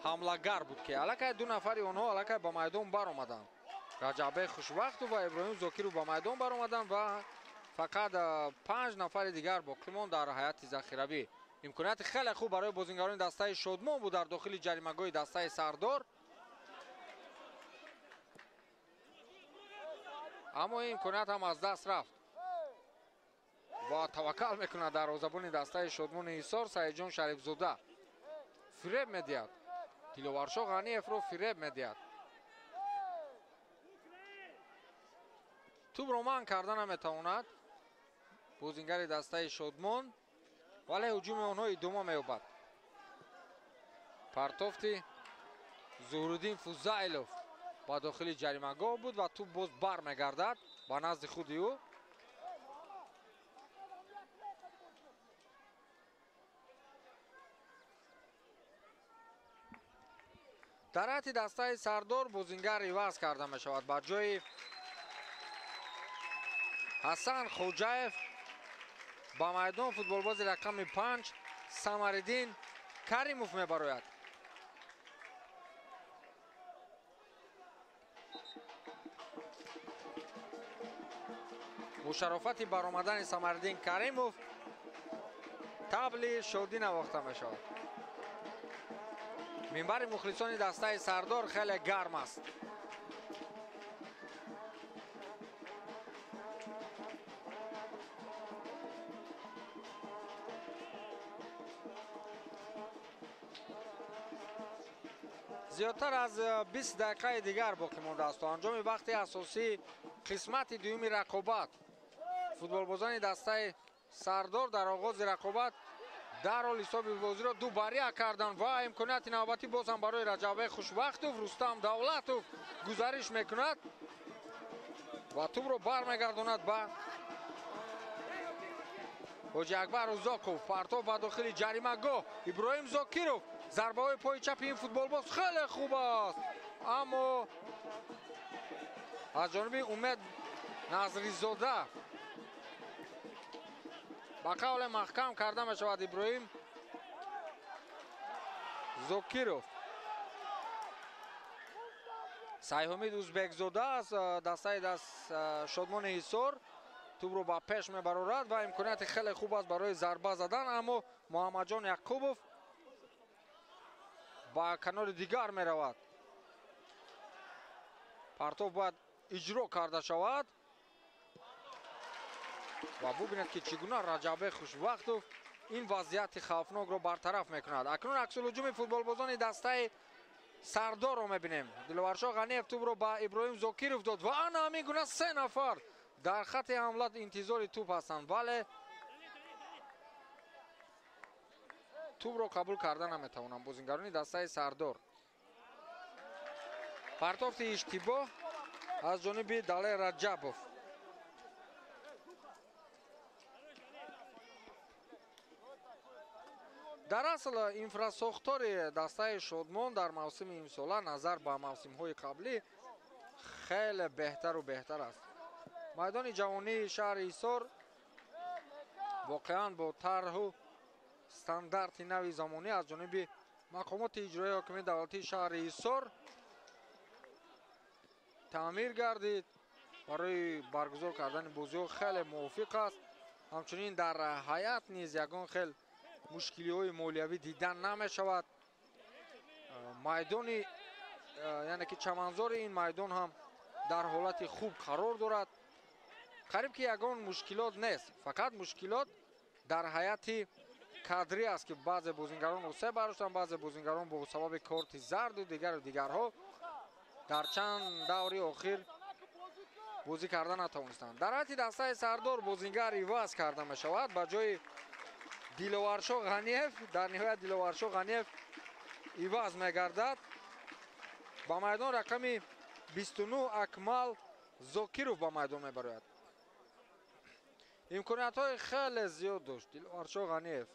ҳамлагар буд, ки аллакай 2 нафари онҳо аллакай ба майдон баромаданд. Раҷаббек Хушвақтов ва Иброҳим Зокиров ба майдон баромаданд ва фақат 5 нафари дигар боқӣ монд дар ҳайати захиравӣ. Имконияти хеле хуб барои бозингарони дастаи Шодмон буд дар дохили ҷаримагоҳи дастаи Сардор, аммо ин имконият ҳам аз даст рафт ва таваккал мекунад дарвозабони дастаи Шодмони Ҳисор Саидҷон Шарифзода. Фиреб медиҳад Диловаршо Ғаниевро, фиреб медиҳад. Тӯбро манъ карда наметавонад бозингари дастаи Шодмон, вале ҳуҷуми онҳо идома меёбад. Партофти Зуҳриддин Фузайлов ба дохили ҷаримагоҳ буд ва тӯб боз бармегардад ба назди худи ӯ. Дар ҳайати дастаи Сардор бозингар иваз карда мешавад. Ба ҷои Ҳасан Хоҷаев, ба майдон футболбози рақами 5 Самариддин Каримов мебарояд. Бо шарофати баромадани Самариддин Каримов табли шодӣ навохта мешавад. Минбари мухлисони дастаи Сардор хеле гарм аст. Зиёдтар аз 20 дақиқаи дигар боқӣ мондааст то анҷоми вақти асосии қисмати дуюми рақобат. Футболбозони дастаи Сардор дар оғози рақобат дарҳол ҳисоби бозиро 2-1 карданд ва имконияти навбатӣ боз ҳам барои Раҷаббек Хушбахтов. Рустам Давлатов гузариш мекунад ва тӯбро бармегардонад ба Ҳоҷи Акбар Узоқов. Партов ба дохили ҷаримагоҳ. Иброҳим Зокиров, зарбаҳои пои чапи ин футболбоз хеле хуб аст, аммо аз ҷониби Умед Назризода ба қавле маҳкам карда мешавад Иброҳим Зокиров. Сайҳумид Узбекзода аз дастаи Шодмони Ҳисор тӯбро ба пеш мебарорад ва имконияти хеле хуб аст барои зарба задан, аммо Муҳаммадҷон Яқубов ба канори дигар меравад. Партов бояд иҷро карда шавад ва бубинед ки чӣ гуна Раҷаббек Хушбахтов ин вазъияти хавфнокро бартараф мекунад. Акнун аксулҳуҷуми футболбозони дастаи Сардорро мебинем. Диловаршоҳ Ғаниев тӯбро ба Иброҳим Зокиров дод ва ана ҳамин гуна 3 нафар дар хатти ҳамла интизори тӯб ҳастанд, вале тӯбро қабул карда наметавонанд бозингарони дастаи Сардор. Партофти иштибоҳ аз ҷониби Далер Раҷабов. Дар асл инфрасохтори дастаи Шодмон дар мавсими имсола назар ба мавсимҳои қаблӣ хеле беҳтару беҳтар аст. Майдони ҷавонии шаҳри Ҳисор воқеан бо тарҳу стандарти нави замонӣ аз ҷониби мақомоти иҷроии ҳокимияти давлатии шаҳри Ҳисор таъмир гардид. Барои баргузор кардани бозиҳо хеле мувофиқ аст. Ҳамчунин дар ҳайат низ ягон хел мушкилиҳои молиявӣ дидан намешавад. Майдони, яъне ки чаманзори ин майдон ҳам дар ҳолати хуб қарор дорад. Қариб ки ягон мушкилот нест, фақат мушкилот дар ҳайати кадрӣ аст, ки баъзе бозингарон осеб бардоштанд, баъзе бозингарон бо сабаби корти зарду дигару дигарҳо дар чанд даври охир бозӣ карда натавонистанд. Дар ҳайати дастаи Сардор бозингар иваз карда мешавад ба ҷои Диловаршоҳ Ғаниев. Дар ниҳоят Диловаршоҳ Ғаниев иваз мегардад. Ба майдон рақами 29 Акмал Зокиров ба майдон мебарояд. Имкониятҳои хеле зиёд дошт Диловаршоҳ Ғаниев.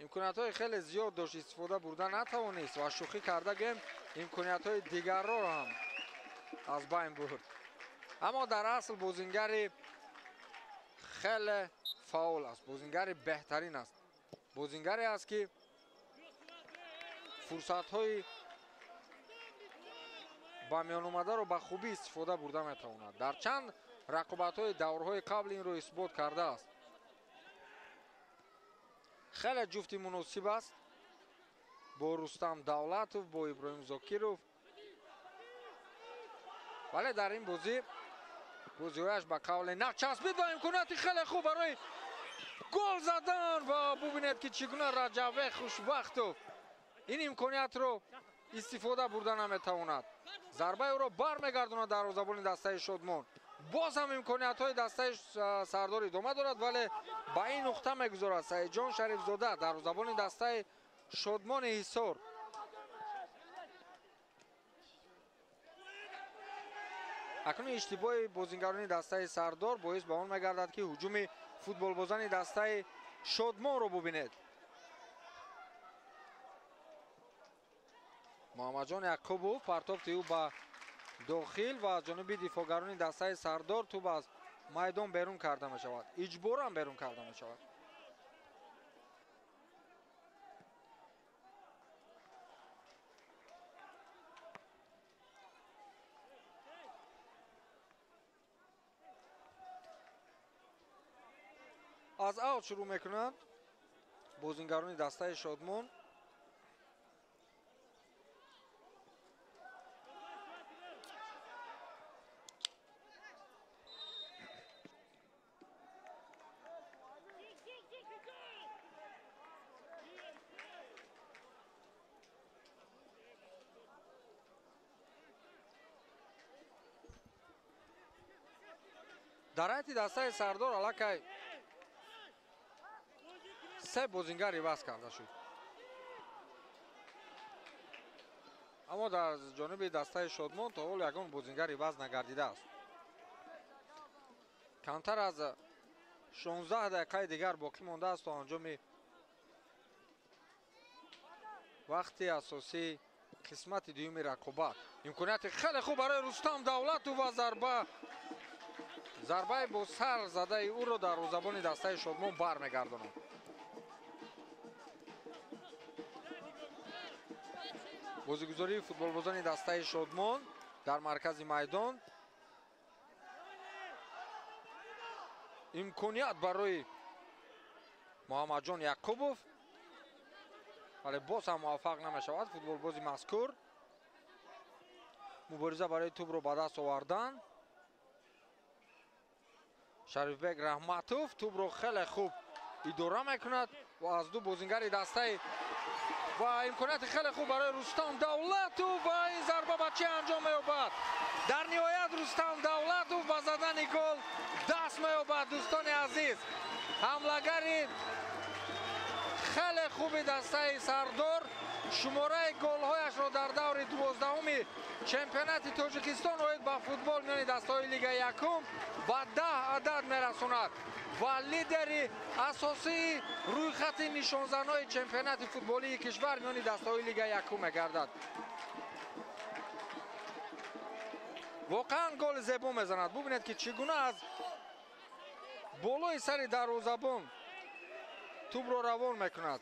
Имкониятҳои хеле зиёд дошт, истифода бурда натавонист ва шӯхӣ карда гӯем имкониятҳои дигарро ҳам аз байн бурд. Аммо дар асл бозингари хеле фаъол аст, бозингари беҳтарин аст, бозингаре аст ки фурсатҳои ба миёномадаро ба хубӣ истифода бурда метавонад. Дар чанд рақобатҳои даврҳои қабл инро исбот кардааст. Хеле ҷуфти муносиб аст бо Рустам Давлатов, бо Иброҳим Зокиров, вале дар ин бозӣ бозиҳояш ба қавле начаспид ва имконияти хеле хуб барои гол задан ва бубинед ки чӣ гуна Раҷаббек Хушбахтов ин имкониятро истифода бурда наметавонад. Зарбаи ӯро бармегардонад дарвозабони дастаи Шодмон. Боз ҳам имкониятҳои дастаи Сардор идома дорад, вале ба ин нуқта мегузорад Саидҷон Шарифзода, дарвозабони дастаи Шодмони Ҳисор. Акнун иштибоҳи бозингарони дастаи Сардор боис ба он мегардад, ки ҳуҷуми футболбозони дастаи Шодмонро бубинед. Муҳаммадҷон Яқубов партофти ӯ ба дохил ва аз ҷониби дифоъгарони дастаи Сардор тӯб аз майдон берун карда мешавад, иҷборан берун карда мешавад. Аз аут шурӯъ мекунанд бозингарони дастаи Шодмон. Дар ҳайати дастаи Сардор аллакай се бозингар иваз карда шуд, аммо дар ҷониби дастаи Шодмон то ҳол ягон бозингар иваз нагардидааст. Камтар аз 16 дақиқаи дигар боқӣ мондааст то анҷоми вақти асосии қисмати дуюми рақобат. Имконияти хеле хуб барои Рустам Давлатов ва зарбаи бо сар задаи ӯро дарвозабони дастаи Шодмон бармегардонад. Бозигузории футболбозони дастаи Шодмон дар маркази майдон. Имконият барои Муҳаммадҷон Яқубов, вале боз ҳам муваффақ намешавад футболбози мазкур. Мубориза барои тӯбро ба даст овардан. Шарифбек Раҳматов тӯбро хеле хуб идора мекунад ва аз ду бозингари дастаи ва имконияти хеле хуб барои Рустам Давлатов ва ин зарба ба чӣ анҷом меёбад? Дар ниҳоят Рустам Давлатов ба задани гол даст меёбад. Дӯстони азиз, ҳамлагари хеле хуби дастаи Сардор шумораи голҳояшро дар даври 12-уми чемпионати Тоҷикистон оид ба футбол миёни дастаҳои Лигаи якум ба 10 адад мерасонад ва лидери асосии рӯйхати нишонзанҳои чемпионати футболии кишвар миёни дастаҳои Лигаи якум мегардад. Воқеан голи зебо мезанад. Бубинед ки чӣ гуна аз болои сари дарвозабон тӯбро равон мекунад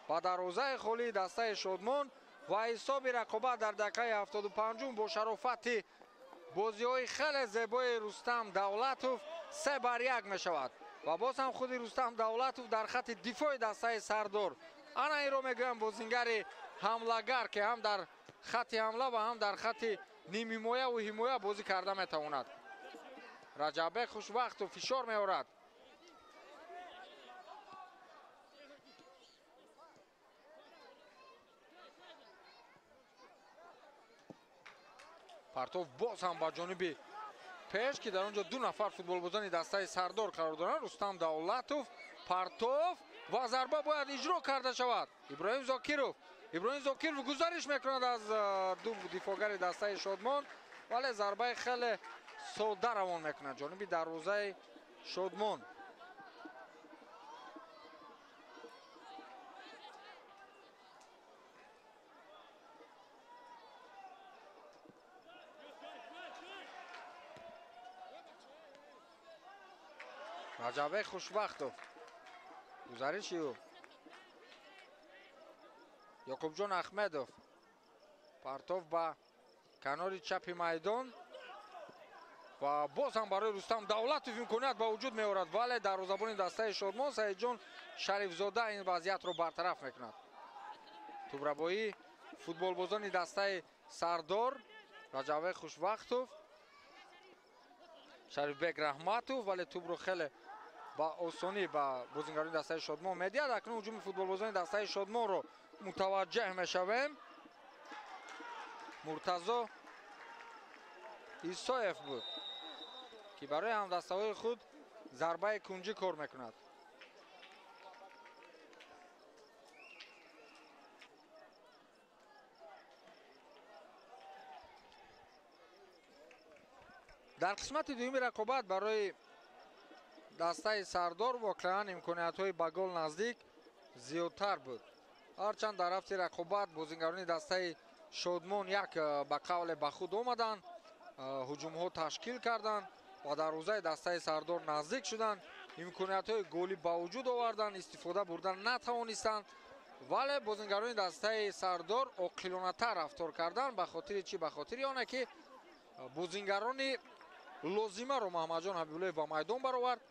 ба дарвозаи холии дастаи Шодмон ва ҳисоби рақобат дар дақиқаи 75 бо шарофати бозиҳои хеле зебои Рустам Давлатов 3-1 мешавад ва боз ҳам худи Рустам Давлатов дар хати дифои дастаи Сардор. Ана инро мегӯям бозингари ҳамлагар, ки ҳам дар хати ҳамла ва ҳам дар хати нимҳимояву ҳимоя бозӣ карда метавонад. Раҷаббек Хушвақтов фишор меорад. Партов боз ҳам ба ҷониби пеш, ки дар он ҷо ду нафар футболбозони дастаи Сардор қарор доранд. Рустам Давлатов, партов ва зарба бояд иҷро карда шавад. Иброҳим Зокиров гузариш мекунад аз ду дифоъгари дастаи Шодмон, вале зарбаи хеле содда равон мекунад ҷониби дарвозаи Шодмон. Раҷаббек Хушбахтов, гузариши ӯ. Ёқубҷон Аҳмедов, партов ба канори чапи майдон ва боз ҳам барои Рустам Давлатов имконият ба вуҷуд меорад, вале дарвозабони дастаи Шодмон Саидҷон Шарифзода ин вазъиятро бартараф мекунад. Тӯбрабоии футболбозони дастаи Сардор, Раҷаббек Хушвақтов, Шарифбек Раҳматов, вале тӯбро хеле ба осонӣ ба бозингарони дастаи Шодмон медиҳад. Акнун ҳуҷуми футболбозони дастаи Шодмонро мутаваҷҷеҳ мешавем. Муртазо Исоев буд, ки барои ҳамдастаҳои худ зарбаи кунҷӣ кор мекунад. Дар қисмати дуюми рақобат барои дастаи Сардор воқеан имкониятҳои ба гол наздик зиёдтар буд. Ҳарчанд дар рафти рақобат бозингарони дастаи Шодмон як ба қавле ба худ омаданд, ҳуҷумҳо ташкил карданд ва дарвозаи дастаи Сардор наздик шуданд, имкониятҳои голӣ ба вуҷуд оварданд, истифода бурдан натавонистанд, вале бозингарони дастаи Сардор оқилонатар рафтор карданд. Ба хотири чӣ? Ба хотири оне ки бозингарони лозимаро Маҳмадҷон Ҳабибуллоев ба майдон баровард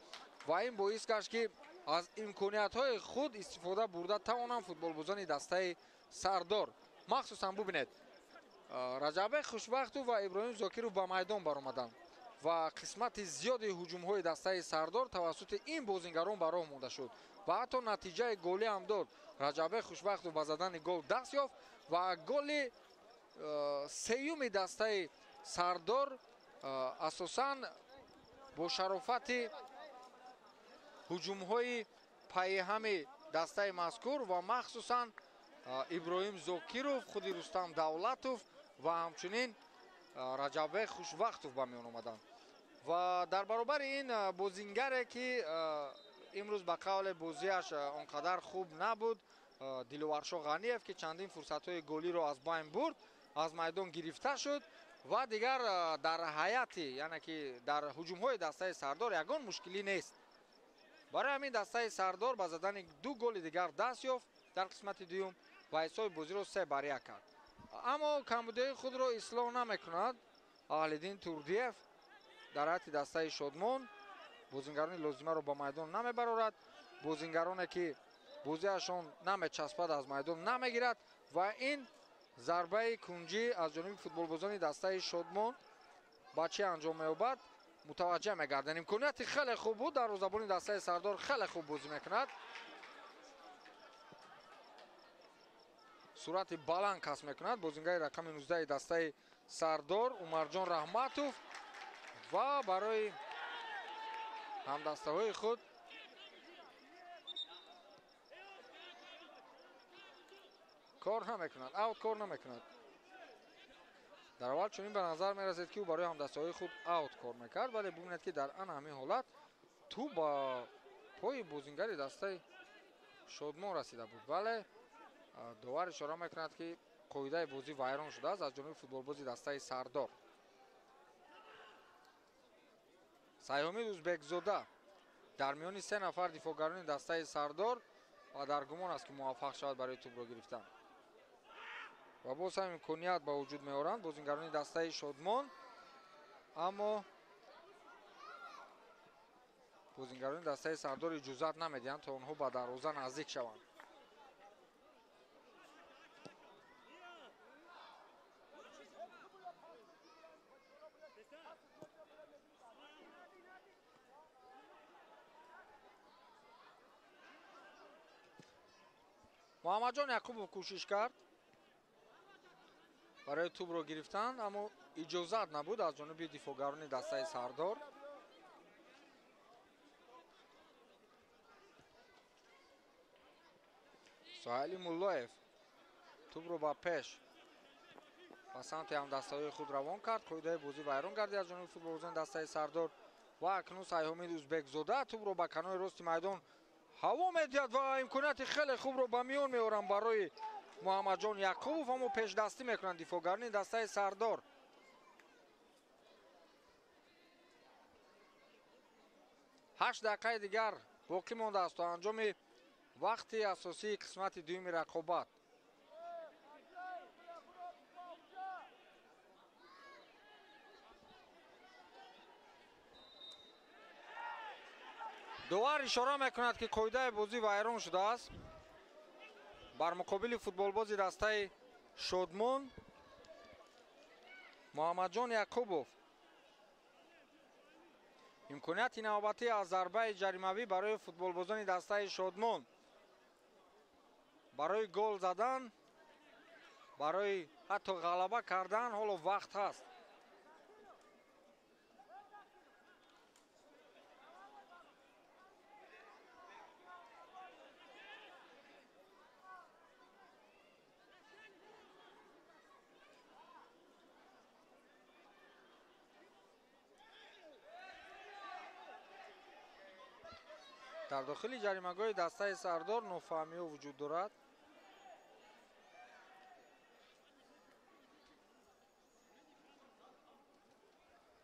ва ин боис гашт ки аз имкониятҳои худ истифода бурда тавонанд футболбозони дастаи Сардор. Махсусан бубинед, Раҷаббек Хушбахтов ва Иброҳим Зокиров ба майдон баромаданд ва қисмати зиёди ҳуҷумҳои дастаи Сардор тавассути ин бозингарон ба роҳ монда шуд ва ҳатто натиҷаи голӣ ҳам дод. Раҷаббек Хушбахтов ба задани гол даст ёфт ва голи сеюми дастаи Сардор асосан бо шарофати ҳуҷумҳои пайҳами дастаи мазкур ва махсусан Иброҳим Зокиров, худи Рустам Давлатов ва ҳамчунин Раҷаббек Хушвақтов ба миён омаданд. Ва дар баробари ин бозингаре ки имрӯз ба қавле бозиаш он қадар хуб набуд, Диловаршо Ғаниев, ки чандин фурсатҳои голиро аз байн бурд, аз майдон гирифта шуд ва дигар дар ҳайати, яъне ки дар ҳуҷумҳои дастаи Сардор ягон мушкилӣ нест. Барои ҳамин дастаи Сардор ба задани 2 голи дигар даст ёфт дар қисмати дуюм ва ҳисоби бозиро 3-1 кард. Аммо камбудиҳои худро ислоҳ намекунад Аҳлиддин Турдиев дар ҳайати дастаи Шодмон. Бозингарони лозимаро ба майдон намебарорад, бозингароне ки бозиашон намечаспад аз майдон намегирад ва ин зарбаи кунҷӣ аз ҷониби футболбозони дастаи Шодмон ба чӣ анҷом меёбад мутаваҷҷеҳ мегарданд. Имконияти хеле хуб буд, дарвозабони дастаи Сардор хеле хуб бозӣ мекунад, суръати баланд касб мекунад бозингари рақами 19 дастаи Сардор Умарҷон Раҳматов ва барои ҳамдастаҳои худ кор намекунад, аут кор намекунад. Дар аввал чунин ба назар мерасид ки ӯ барои ҳамдастаҳои худ аут кор мекард, вале бубинед ки дар ана ҳамин ҳолат тӯб ба пои бозингари дастаи Шодмон расида буд, вале довар ишора мекунад ки қоидаи бозӣ вайрон шудааст аз ҷониби футболбози дастаи Сардор. Сайҳомид Узбекзода дар миёни 3 нафар дифоъгарони дастаи Сардор ва дар гумон аст ки муваффақ шавад барои тӯбро гирифтан ва боз ҳам имконият ба вуҷуд меоранд бозингарони дастаи Шодмон, аммо бозингарони дастаи Сардор иҷозат намедиҳанд то онҳо ба дарвоза наздик шаванд. Муҳаммадҷон Яқубов кӯшиш кард барои тӯбро гирифтан, аммо иҷозат набуд аз ҷониби дифоъгарони дастаи Сардор. Соҳили Муллоев тӯбро ба пеш ба самти ҳамдастаҳои худ равон кард. Қоидаи бозӣ вайрон гардид аз ҷониби футболбозони дастаи Сардор ва акнун Сайҳомид Узбекзода тӯбро ба канори рости майдон ҳаво медиҳад ва имконияти хеле хубро ба миён меоранд барои Муҳаммадҷон Яқубов, аммо пешдастӣ мекунанд дифоъгарони дастаи Сардор. 8 дақиқаи дигар боқӣ мондааст то анҷоми вақти асосии қисмати дуюми рақобат. Довар ишора мекунад ки қоидаи бозӣ вайрон шудааст. Бар муқобили футболбози дастаи Шодмон Муҳаммадҷон Яқубов имконияти навбатӣ аз зарбаи ҷаримавӣ барои футболбозони дастаи Шодмон барои гол задан, барои ҳатто ғалаба кардан ҳоло вақт ҳаст. Дар дохили ҷаримагоҳи дастаи Сардор нофаҳмиҳо вуҷуд дорад.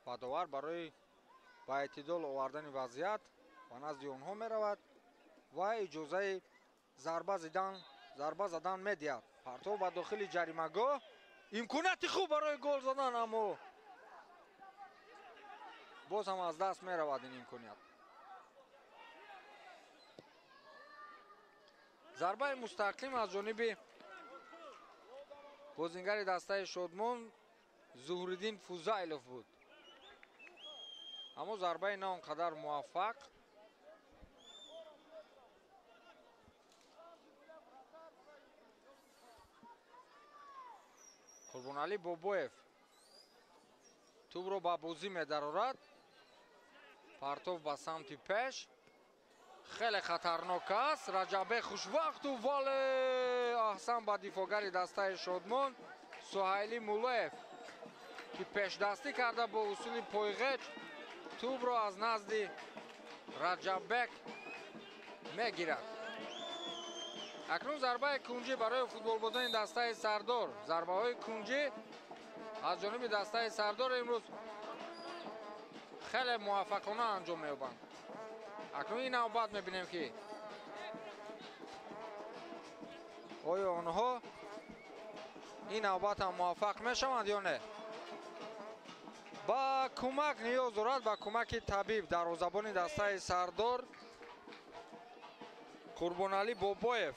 Ва довар барои ба эътидол овардани вазъият ба назди онҳо меравад ва иҷозаи зарба задан медиҳад. Партов ба дохили ҷаримагоҳ, имконияти хуб барои гол задан, аммо боз ҳам аз даст меравад ин имконият. Зарбаи мустақим аз ҷониби бозингари дастаи Шодмон Зуҳриддин Фузайлов буд, аммо зарбаи на он қадар муваффақ. Қурбоналӣ Бобоев тӯбро ба бозӣ медарорад. Партов ба самти пеш, хеле хатарнок аст. Раҷаббек Хушвақту, вале аҳсан ба дифоъгари дастаи Шодмон Суҳайли Муллоев, ки пешдастӣ карда бо усули пойғеҷ тӯбро аз назди Раҷаббек мегирад. Акнун зарбаи кунҷӣ барои футболбозони дастаи Сардор. Зарбаҳои кунҷӣ аз ҷониби дастаи Сардор имрӯз хеле муваффақона анҷом меёбанд. Акнун ин навбат мебинем, ки оё онҳо ин навбат ҳам муваффақ мешаванд ё не. Ба кӯмак ниёз дорад, ба кӯмаки табиб дарвозабони дастаи Сардор Қурбоналӣ Бобоев.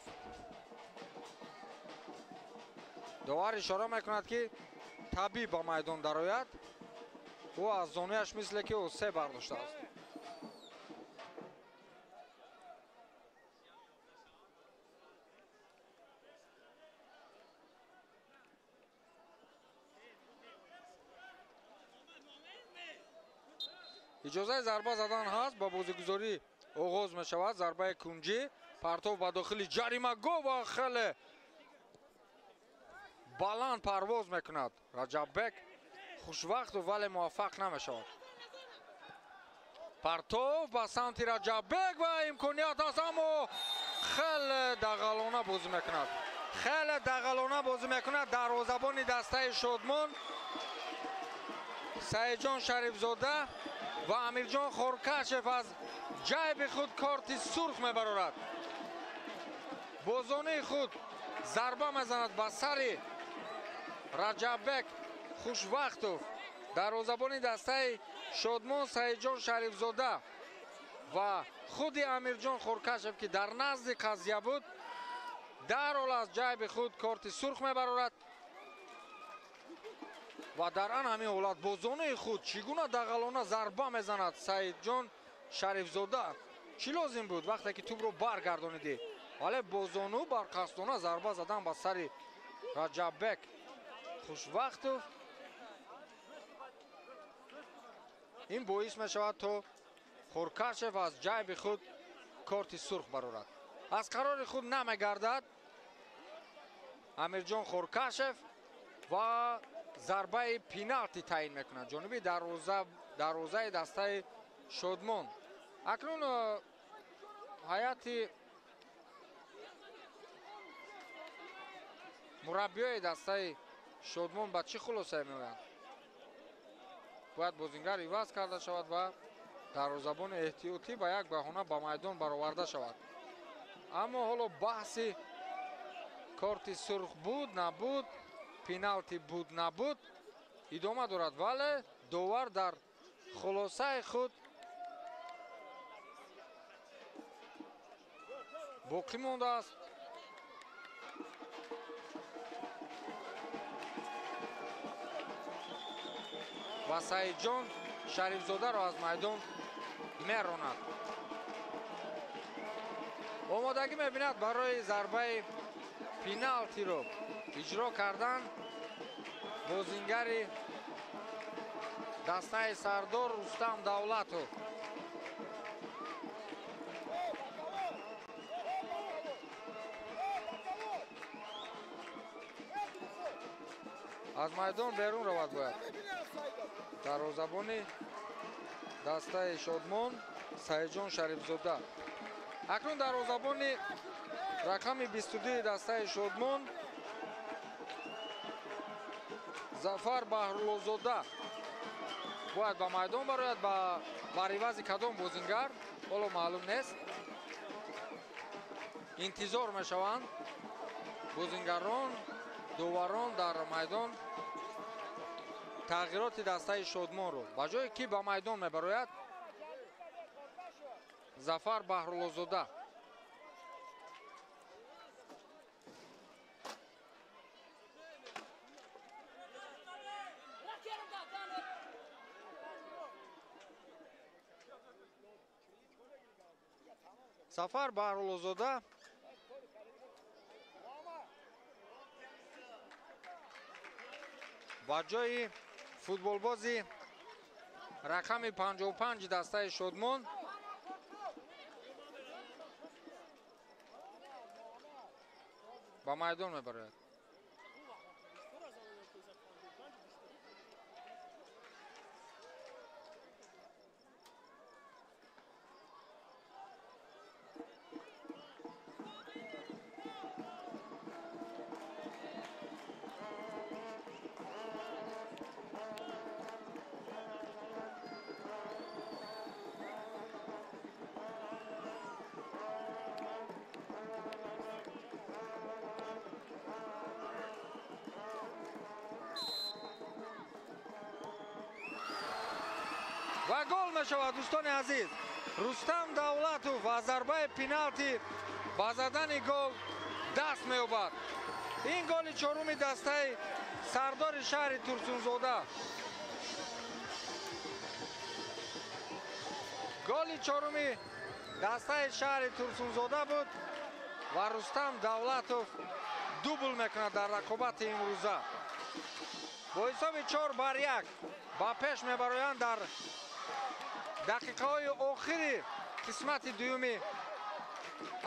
Довар ишора мекунад, ки табиб ба майдон дарояд. Ӯ аз зонуяш мисле ки се бардоштааст. Иҷозаи зарба задан ҳаст, ба бозигузорӣ оғоз мешавад. Зарбаи кунҷӣ, партов ба дохили ҷаримагоҳ ва хеле баланд парвоз мекунад Раҷаббек Хушвақту, вале муваффақ намешавад. Партов ба самти Раҷаббек ва имконият аст, аммо хеле дағалона бозӣ мекунад. Хеле дағалона бозӣ мекунад дарвозабони дастаи Шодмон Саидҷон Шарифзода ва Амирҷон Хоркашев аз ҷайби худ корти сурх мебарорад. Бо зонуи худ зарба мезанад ба сари Раҷаббек Хушвақтов, дарвозабони дастаи Шодмон Саидҷон Шарифзода ва худи Амирҷон Хоркашев, ки дар назди қазия буд, дарҳол аз ҷайби худ корти сурх мебарорад ва дар ан ҳамин ҳолат бо зонуи худ чӣ гуна дағалона зарба мезанад Саидҷон Шарифзода. Чӣ лозим буд вақте ки тӯбро баргардонидӣ, вале бо зону барқасдона зарба задан ба сари Раҷаббек Хушвақтов ин боис мешавад, то Хоркашев аз ҷайби худ корти сурх барорад. Аз қарори худ намегардад Амирҷон Хоркашев ва зарбаи пеналти таъин мекунад ҷониби дарвозаи дастаи Шодмон. Акнун ҳайати мураббиёи дастаи Шодмон ба чӣ хулосае меоянд? Бояд бозингар иваз карда шавад ва дарвозабони эҳтиётӣ ба як баҳона ба майдон бароварда шавад. Аммо ҳоло баҳси корти сурх буд набуд, пеналти буд набуд идома дорад, вале довар дар хулосаи худ боқӣ мондааст. Ва Саидҷон Шарифзодаро аз майдон меронад. Омодагӣ мебинад барои зарбаи пеналтиро иҷро кардан бозингари дастаи Сардор Рустам Давлатов. Аз майдон берун равад бояд дарвозабони дастаи Шодмон Саидҷон Шарифзода. Акнун дарвозабони рақами 22 дастаи Шодмон Зафар Баҳруллозода Бояд ба майдон барояд, бар ивази кадом бозингар ҳоло маълум нест. Интизор мешаванд бозингарон, доварон дар майдон тағйироти дастаи Шодмонро. Ба ҷое ки ба майдон мебарояд Зафар Баҳруллозода. Сафар Баҳруллозода ба ҷои футболбози рақами 55 дастаи Шодмон ба майдон мебарояд. Ва гол мешавад, дӯстони азиз. Рустам Давлатов аз зарбаи пеналти ба задани гол даст меёбад. Ин голи чоруми дастаи сардори шаҳри Турсунзода. Голи чоруми дастаи шаҳри Турсунзода буд ва Рустам Давлатов дубл мекунад дар рақобати имрӯза. Бо ҳисоби 4-1 ба пеш мебароянд дар дақиқаҳои охири қисмати дуюми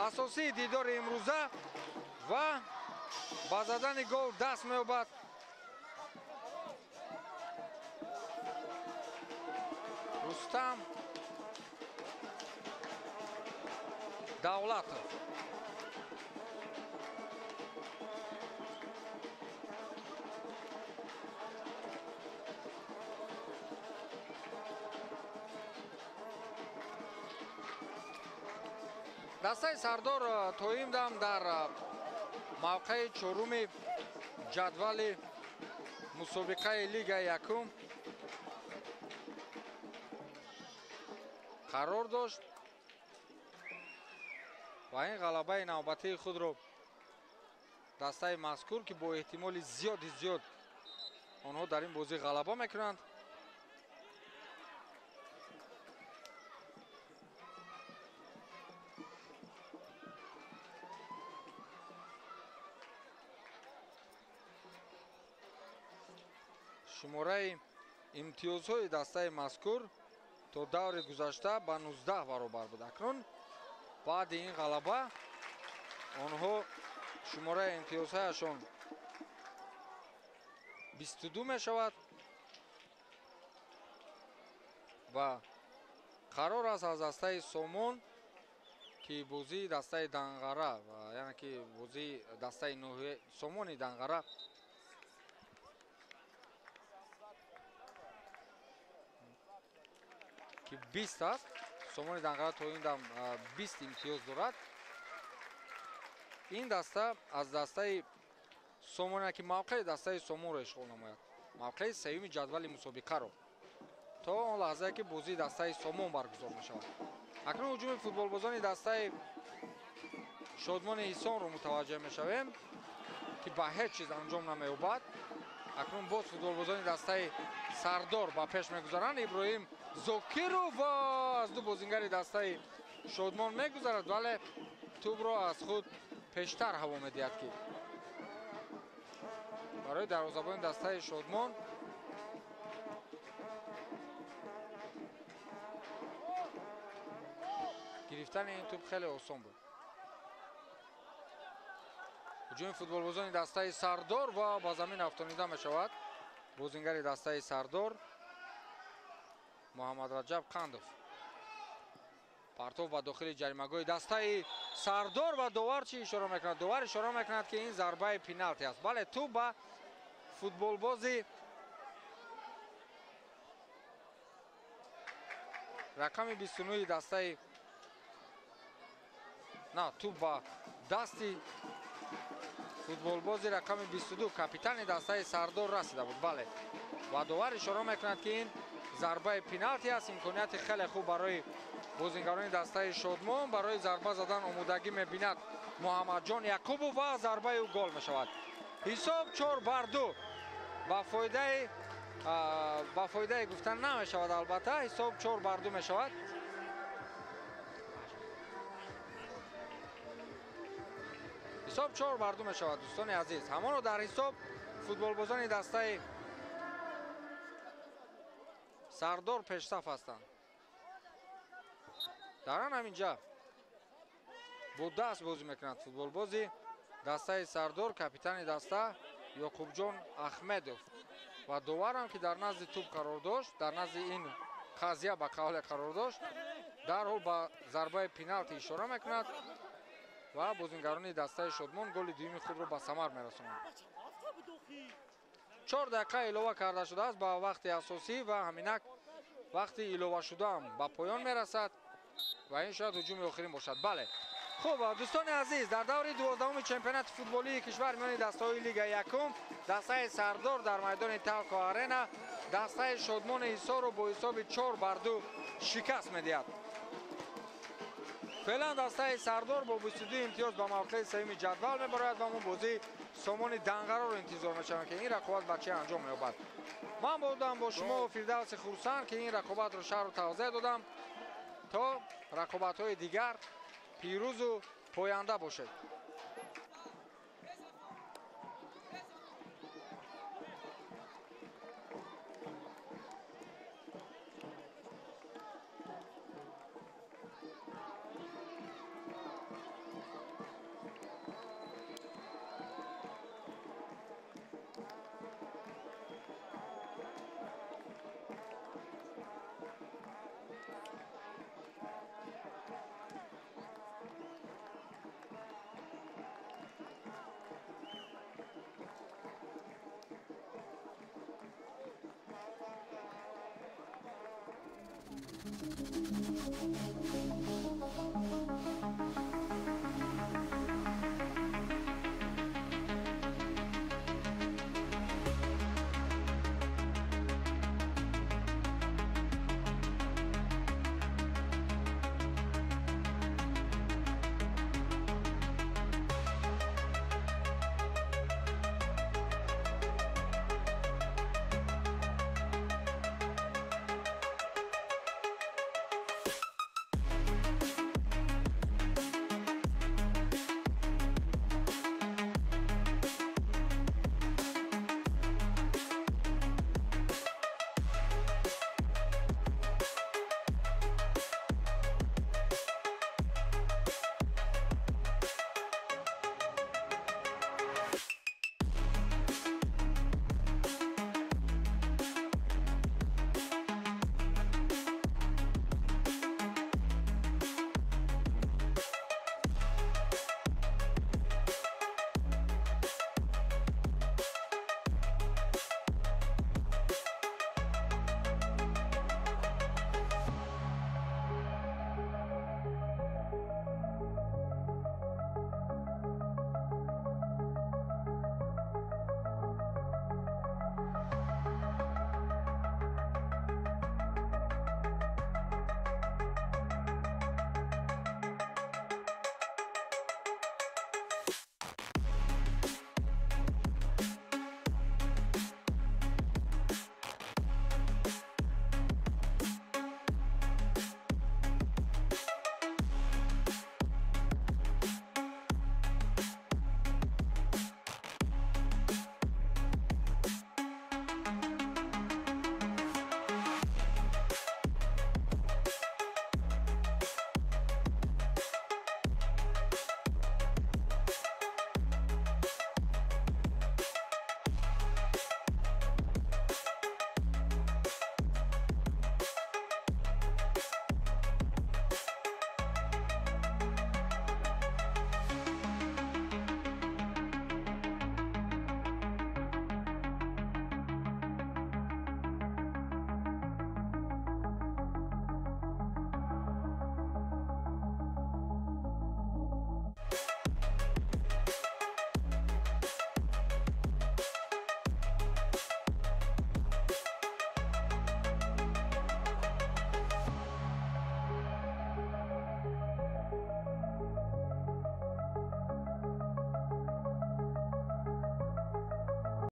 асосии дидори имрӯза ва ба задани гол даст меёбад Рустам Давлатов. Дастаи Сардор то ин дам дар мавқеи чоруми ҷадвали мусобиқаи Лигаи якум қарор дошт ва ин ғалабаи навбатии худро дастаи мазкур, ки бо эҳтимоли зиёди зиёд онҳо дар ин бозӣ ғалаба мекунанд, шумораи имтиёзҳои дастаи мазкур то даври гузашта ба 19 баробар буд. Акнун баъди ин ғалаба онҳо шумораи имтиёзҳояшон 22 мешавад ва қарор аст аз дастаи Сомон, ки бозии дастаи Данғара, яъне ки бозии дастаи Сомони Данғара ки 20 аст, Сомони Данғара то ин дам 20 имтиёз дорад. Ин даста аз дастаи Сомон, ки мавқеи дастаи Сомонро ишғол намояд, мавқеи сеюми ҷадвали мусобиқаро то он лаҳзае ки бозии дастаи Сомон баргузор мешавад. Акнун ҳуҷуми футболбозони дастаи Шодмони Ҳисонро мутаваҷҷеҳ мешавем, ки ба ҳеҷ чиз анҷом намеёбад. Акнун боз футболбозони дастаи Сардор ба пеш мегузаранд. Иброҳим Зокиров аз ду бозингари дастаи Шодмон мегузарад, вале тӯбро аз худ пештар ҳаво медиҳад, ки барои дарвозабони дастаи Шодмон гирифтани ин тӯб хеле осон буд. Ҳуҷуми футболбозони дастаи Сардор ва ба замин афтонида мешавад бозингари дастаи Сардор Муҳаммад Раҷаб Қандов. Партов ба дохили ҷаримагоҳи дастаи Сардор ва довар чӣ ишора мекунад? Довар ишора мекунад, ки ин зарбаи пеналти аст. Бале, тӯб ба футболбози Рақами 29 дастаи на туп ба дасти футболбози рақами 22 капитани дастаи Сардор расида буд. Бале, ва довар ишора мекунад, ки ин зарбаи пеналти аст. Имконияти хеле хуб барои бозингарони дастаи Шодмон. Барои зарба задан омодагӣ мебинад Муҳаммадҷон Якубов ва зарбаи ӯ гол мешавад. Ҳисоб 4-2 ба фоидаи гуфтан намешавад, албатта ҳисоб 4-2 мешавад. Ҳисоб 4-2 мешавад, дӯстони азиз. Ҳамоно дар ҳисоб футболбозони дастаи Сардор пешсаф ҳастанд. Дар ан ҳаминҷа бо даст бозӣ мекунад футболбози дастаи Сардор, капитани даста Ёқубҷон Ахмедов. Ва доварам, ки дар назди туп қарор дошт, дар назди ин қазия ба қавле қарор дошт, дарҳол ба зарбаи пеналти ишора мекунад ва бозингарони дастаи Шодмон голи дуюми худро ба самар мерасонанд. 4 дақиқа илова карда шудааст ба вақти асосӣ ва ҳаминак вақти иловашудаам ба поён мерасад ва ин шояд ҳуҷуми охирин бошад. Бале, хуб, дӯстони азиз, дар даври 12-уми чемпионати футболии кишвар миёни дастаҳои Лигаи якум дастаи Сардор дар майдони Талко Арена дастаи Шодмони Ҳисорро бо ҳисоби 4-2 шикаст медиҳад. Феълан дастаи Сардор бо 22 имтиёз ба мавқеи сеюми ҷадвал мебарояд ва мо бозии Сомони Данғароро интизор мешавем, ки ин рақобат ба чӣ анҷом меёбад. Ман будам бо шумо Фирдавси Хурсанд, ки ин рақобатро шаҳру тавзеҳ додам. То рақобатҳои дигар пирӯзу поянда бошед. Thank you.